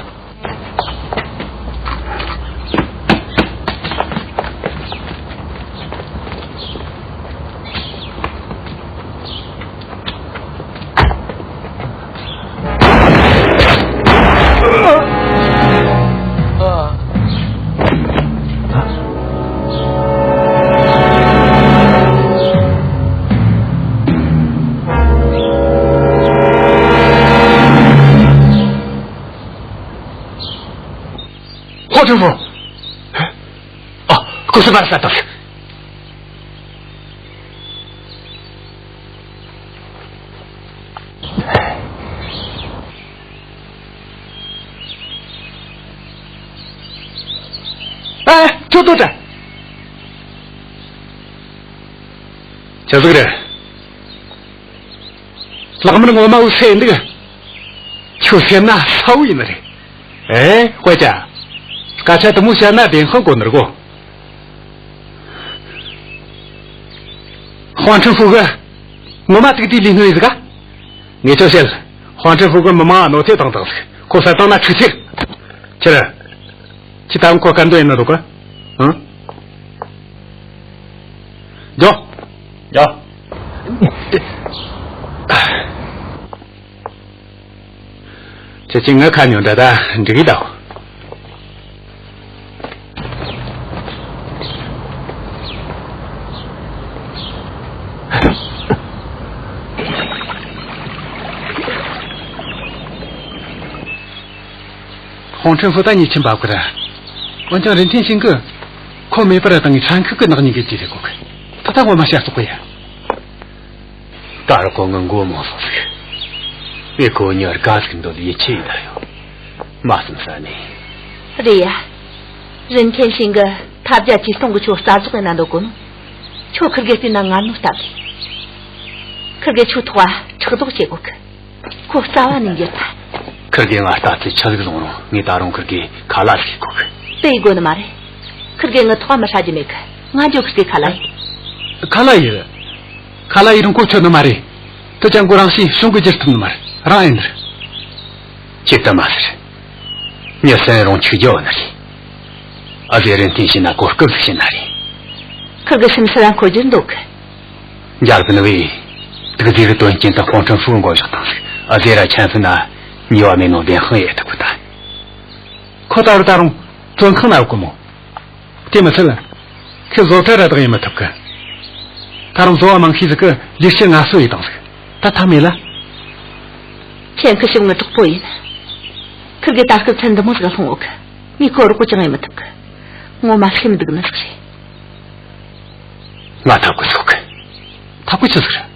ཧོ་ཁྲེན་ཧྥུ། ཨ། ཁོ་སུ་པར་ས་ཏོག་ཨ། ཁྱོད་ལྟོས་དྲ། ཆི་ཟིག་རེད། ལག་དམར་ངོ་མ་བོ་སེ་འདུག་ཁྱོད་སེམས་ན་ས་བོ་ཡིན་ནི་རེད། ཨེ། དཔེ་ཆ། སྐད་ཆ་དེ་མོ་བཤད་ན་བདེན་དཔང་གོ་ནི་རེད་གོ། ཧོང་ཁྲིན་ཧྥུ་གི་ངོ་མ་དུག་དེ་ལས་སྣོད་ཡིན་ཟིག་ག་ངས་ཁྱོད་བཤད། ཧོང་ཁྲིན་ཧྥུ་གི་མི་མང་ང་གནོད་འཚེ་བཏང་བཏང་ཟིག་ཁོ་བསད་བཏང་ན་འཁྲུག་ཐེར། ཁྱེད་ར། ཁྱེད་ད་རུང་ཁོ་སྐད་འདོན་ཡེད་ནི་འདུག་ག་ཨང་། ཇོ། ཇོ། ཁྱེད་ཀྱིས་ངའི་ཁ་ཉོན་འདྲ་ད་འགྲིག་གི་ད། ཧོང་ཁྲིན་ཧྥུ་ད་ཉེས་ཆད་འབབ་གི་ར། འོན་ཀྱང་རིན་ཐེན་ཞིང་གིས་ཁོ་མེད་པར་བཏང་ངས་ཧྲན་ཁུག་གི་ནག་ཉེས་གི་ཅི་རེད་གོ་གི། ད་ད་ངོ་མ་ཤ་སྟག་གི་ཡ། ད་རུང་ཁོ་ངའི་མགོ་རྨོངས་སོང་ཟིག་ངས་ཁོ་མྱི་དགའ་ཟིག་འདོད་ཡིད་ཆེས་ཡིན་ད་ཡོད། མ་བསམ་ས་ནས། རེད་ཡ། རིན་ཐེན་ཞིང་གིས་ཐབས་བརྒྱ་ཇུས་སྟོང་གིས་ཁྱོད་རྩ་རྫོགས་ཡེད་ན་འདོད་གོ་ནོ། ཁྱོད་ཁིར་གེ་བལྟས་ན་ངན་ནོ་སྟབས་རེད། ཁིར་གེ་ཁྱོའི་ཐོག་ཕྲག་དོག་བྱེད་གོ་གི། ཁོ་རྩ་བ་ནས་འགྱོད་པ། ཁིར་གེ་ང་ལྟ་ཚུལ་ཆི་ཟིག་བཟུང་རུང་ངས་ད་རུང་ཁིར་གེ་ཁ་ལ་ཟིག་ཡེད་གོ་གི། དེ་ཡེད་དགོས་ནི་མ་རེད། ཁིར་གེ་ངའི་ཐོག་མི་ཧྲ་རྒྱུ་མེད་གི། ང་འགྱོ། ཁིར་གེ་ཁ་ལ་ཡེད། ཁ་ལ་ཡེད། ཁ་ལ་ཡེད་རུང་ཁོ་ཆོད་ནི་མ་རེད། དེ་ཅང་གོ་རང་ཤེས་བྱུང་གི་བསྒྱུར་ཐུབ་ནི་མ་རེད། རང་ཨེ་ནི་རེད། ཁྱེད་ད་མ་ཟེར། མྱི་བསད་རུང་འཆུག་རྒྱུ་ཡོད་ནི་རེད། ཨ་ཟེ་རིན་ཐེན་ཤི་ན་གོ་སྐབས་ཟིག་བྱིན་ནི་རེད། ཁིར་གེ་སེམས་སུ་ར་འཁོར་རྒྱུ་འདུག་གི། འཇར་པན་བས་དུག་རྫས་རི་དོན་རྐྱེན་དུ་ཧོང་ཁྲིན་ཧྥུའུ་མགོ་བཞག་བཏང་ཟིག་ཨ་ཟེ་ར་ཆན་ཧྥུ་ན་ཉེས་པ་མེད་ནོ་བདེན་དཔང་ཡེད་ཐུབ་གི་ད། ཁོ་ད་རུང་ད་རུང་བཙོན་ཁང་ན་ཡོད་གི་མོ། དེ་མི་ཚད། ཁོས་བཟོ་གྲྭ་ར་བདག་ཡེད་མི་ཐུབ་གི། ད་རུང་བཟོ་བ་མང་ཤོས་ཟིག་གིས་རྒྱུག་ཁྱི་ངལ་གསོ་ཡེད་བཏང་ཟིག་ད་ཐབས་མེད་ལ། ཁྱེད་ཁི་ཤི་ངའི་གྲོགས་པོ་ཡིན། ཁིར་གེ་ད་སྐབས་ཚེ་འདི་མོ་ཟིག་ལྷུང་ཡོད་གི། ངས་ཁོ་རོགས་པ་ཅང་ཡེད་མི་ཐུབ་གི། ངོ་མ་སེམས་སྡུག་ནི་ཟིག་རེད། ང་ཐབས་གི་ཟིག་གི། ཐབས་གི་ཆི་ཟིག་རེད།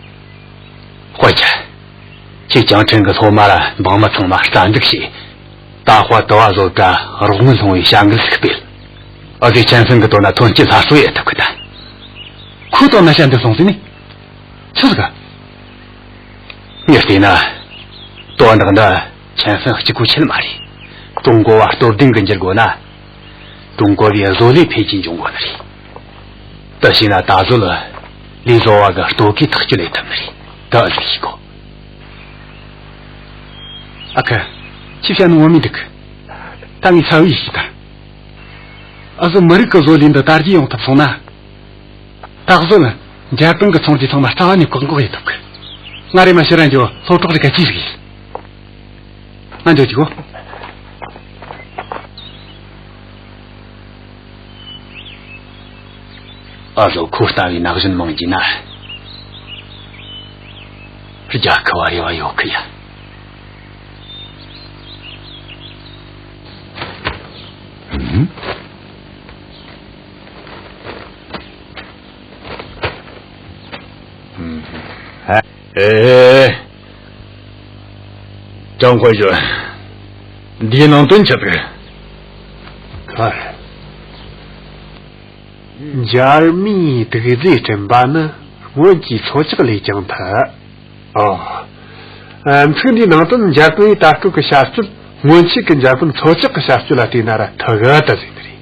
དཔེ་ཆ། ཁྱེད་ཅང་ཁྲིན་གིས་སློབ་མ་ར་འབངས་མི་ཚང་མ་རྩ་འཛུགས་བྱས། ད་དཔའ་དུ་བ་བཟོ་གྲྭ་རོགས་དངུལ་སློང་བའི་བྱ་འགུལ་ཟིག་སྤེལ། ཨ་ཟེ་ཆན་ཧྥུ་གི་དོན་ན་ཐོན་སྐྱེད་སླར་གསོ་ཡེད་ཐུབ་གི་ད། ཁོའི་དོན་ན་བྱ་འདི་སོང་ཟིན་ནི། ཆི་ཟིག་ག་ངས་བལྟས་ན། དོན་དག་འདི་ཆན་ཧྥུ་གཅིག་པོའི་ཆེད་མ་རེད། ཀྲུང་གོ་བ་སྟོབས་ལྡན་གི་འགྱུར་དགོས་ན། ཀྲུང་གོ་བའི་བཟོ་ལས་འཕེལ་རྒྱས་འབྱུང་དགོས་ནི་རེད། དེ་བྱས་ན་ད་གཟོད་ལས་བཟོ་བ་གི་ལྟོ་གོས་ཐག་གཅོད་ལས་ཐུབ་ནི་རེད། ད་ཨ་ཟིག་ཤེས་གོ། ཨ་ཁུ། ཁྱོས་བཤད་ནི་ངོ་མ་འགྲིག་གི། ད་ངས་ཚ་བའི་ཡིད་ཀྱིས་ད། ཨ་ཟོ་མི་རིགས་ཀྱི་བཟོ་ལས་འདི་དར་རྒྱས་ཡོང་ཐུབ་སོང་ན། ད་གཟོད་འཇར་པན་གྱི་ཚོང་རྫས་ཚང་མ་རྩ་བ་ནས་བཀག་འགོག་ཡེད་ཐུབ་གི། ང་རེམ་མ་ཕྱིར་ར་འགྱོ། སློབ་གྲོགས་རེ་ག་ཅིག་ཟིག་ཡིན། ང་འགྱོ་རྒྱུ་གོ། ཨ་ཟོ་ཁོ་ལྟ་བུའི་ན་གཞོན་མང་རྒྱུ་ན། རྒྱལ་ཁབ་བ་རེ་བ་ཡོད་གི་ཡ། ཨུམ། ཨུམ། ཨེ། ཀྲང་ཧོ་ཡོན། འདིའི་ནང་དོན་ཆི་ཟིག་འཇར་མིས་དུག་རྫས་བསྐྲུན་པ་ནི་སྔོན་གྱི་མཚོ་ལྕགས་ལས་ཀྱང་མཐུ། ཨོ། ཨ། ཚིག་འདིའི་ནང་དོན་འཇར་པན་པའི་ད་སྐབས་ཀྱི་བྱ་སྤྱོད་སྔོན་ཆད་ཀྱི་འཇར་པན་མཚོ་ལྕགས་ཀྱི་བྱ་སྤྱོད་ལ་བལྟས་ན་ར་མཐུད་གི་ད་ཟེར་ནི་རེད།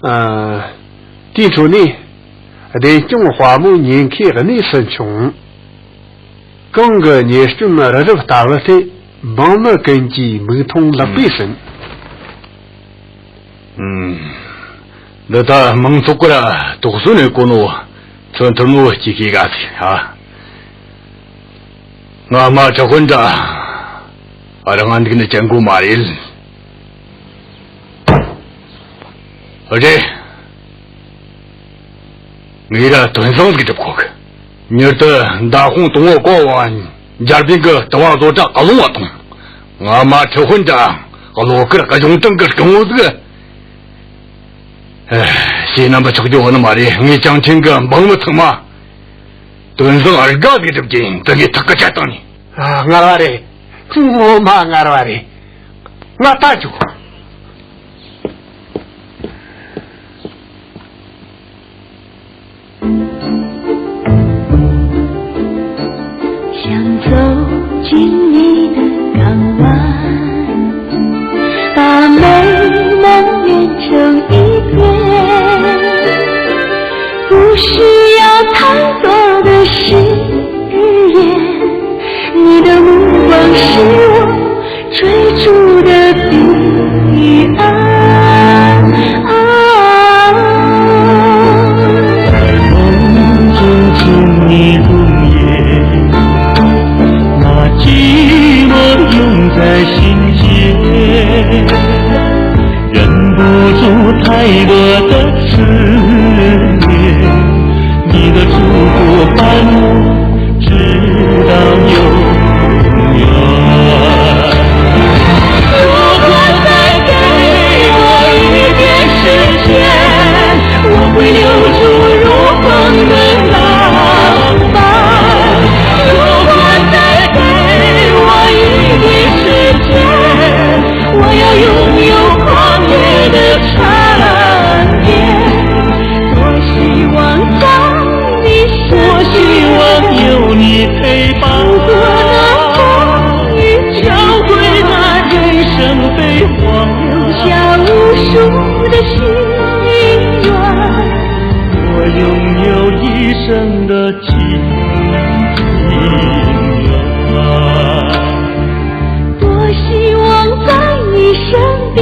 ཨ། དེའི་འཕྲོ་ནས། བདེན་སྐྱོང་དཔའ་མོ་ཉེན་ཁའི་གནས་སུ་མཆོང་། གང་གི་ཉེས་སྐྱོན་རི་རབ་ལྟ་བུ་སྟེ། འབངས་མི་ཀུན་གྱིས་མིག་མཐོང་ལག་པས་ཟིན། ཨུམ། འདི་ད་མང་ཚོགས་ཀྱིས་ར་དོགས་ཟོན་ཡེད་གོ་ནོ་མཚོན་ཐུབ་ནོ་ཅིག་ཤེས་ག་ཟིག་ཨ། ངོ་མ་ཁྲི་དཔོན་དྲ་རང་ང་འདུག་ནི་ཅང་གོ་མ་རེད། རེད། ངས་ར་དོན་བཟང་ཟིག་སྒྲུབ་གོ་གི། མྱུར་དུ་མདའ་དཔུང་དང་པོ་བསྐོར་བ། འཇར་པན་གི་དུ་བ་བཟོ་གྲྭ་ལོངས་བ་ཐོངས། ངོ་མ་ཁྲི་དཔོན་དྲ་བློ་དཀར་གཞུང་དྲང་གི་སྐུ་ངོ་ཟིག་ཨེ། ཞེད་སྣང་པོ་ཆགས་རྒྱུ་ཡོད་ནི་མ་རེད། ངས་ཅང་ཁྲིན་གི་འབངས་མི་ཚང་མ་དོན་བཟང་ར་དགའ་ཟིག་སྒྲུབ་རྒྱུ་ཡིན། དེ་ངས་ཐག་གིས་བཅད་བཏང་ནི། ཨ། ངར་བ་རེད། ངོ་མ་ངར་བ་རེད། ང་ད་འཇུག 心愿。我拥有一生的情愿。多希望在你身边。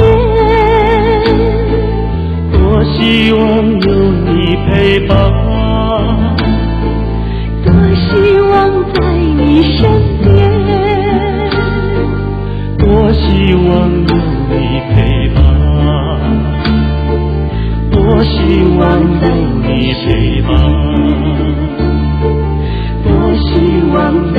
多希望有你陪伴。多希望在你身边。多希望有你陪伴。多希望有你陪伴。多希望在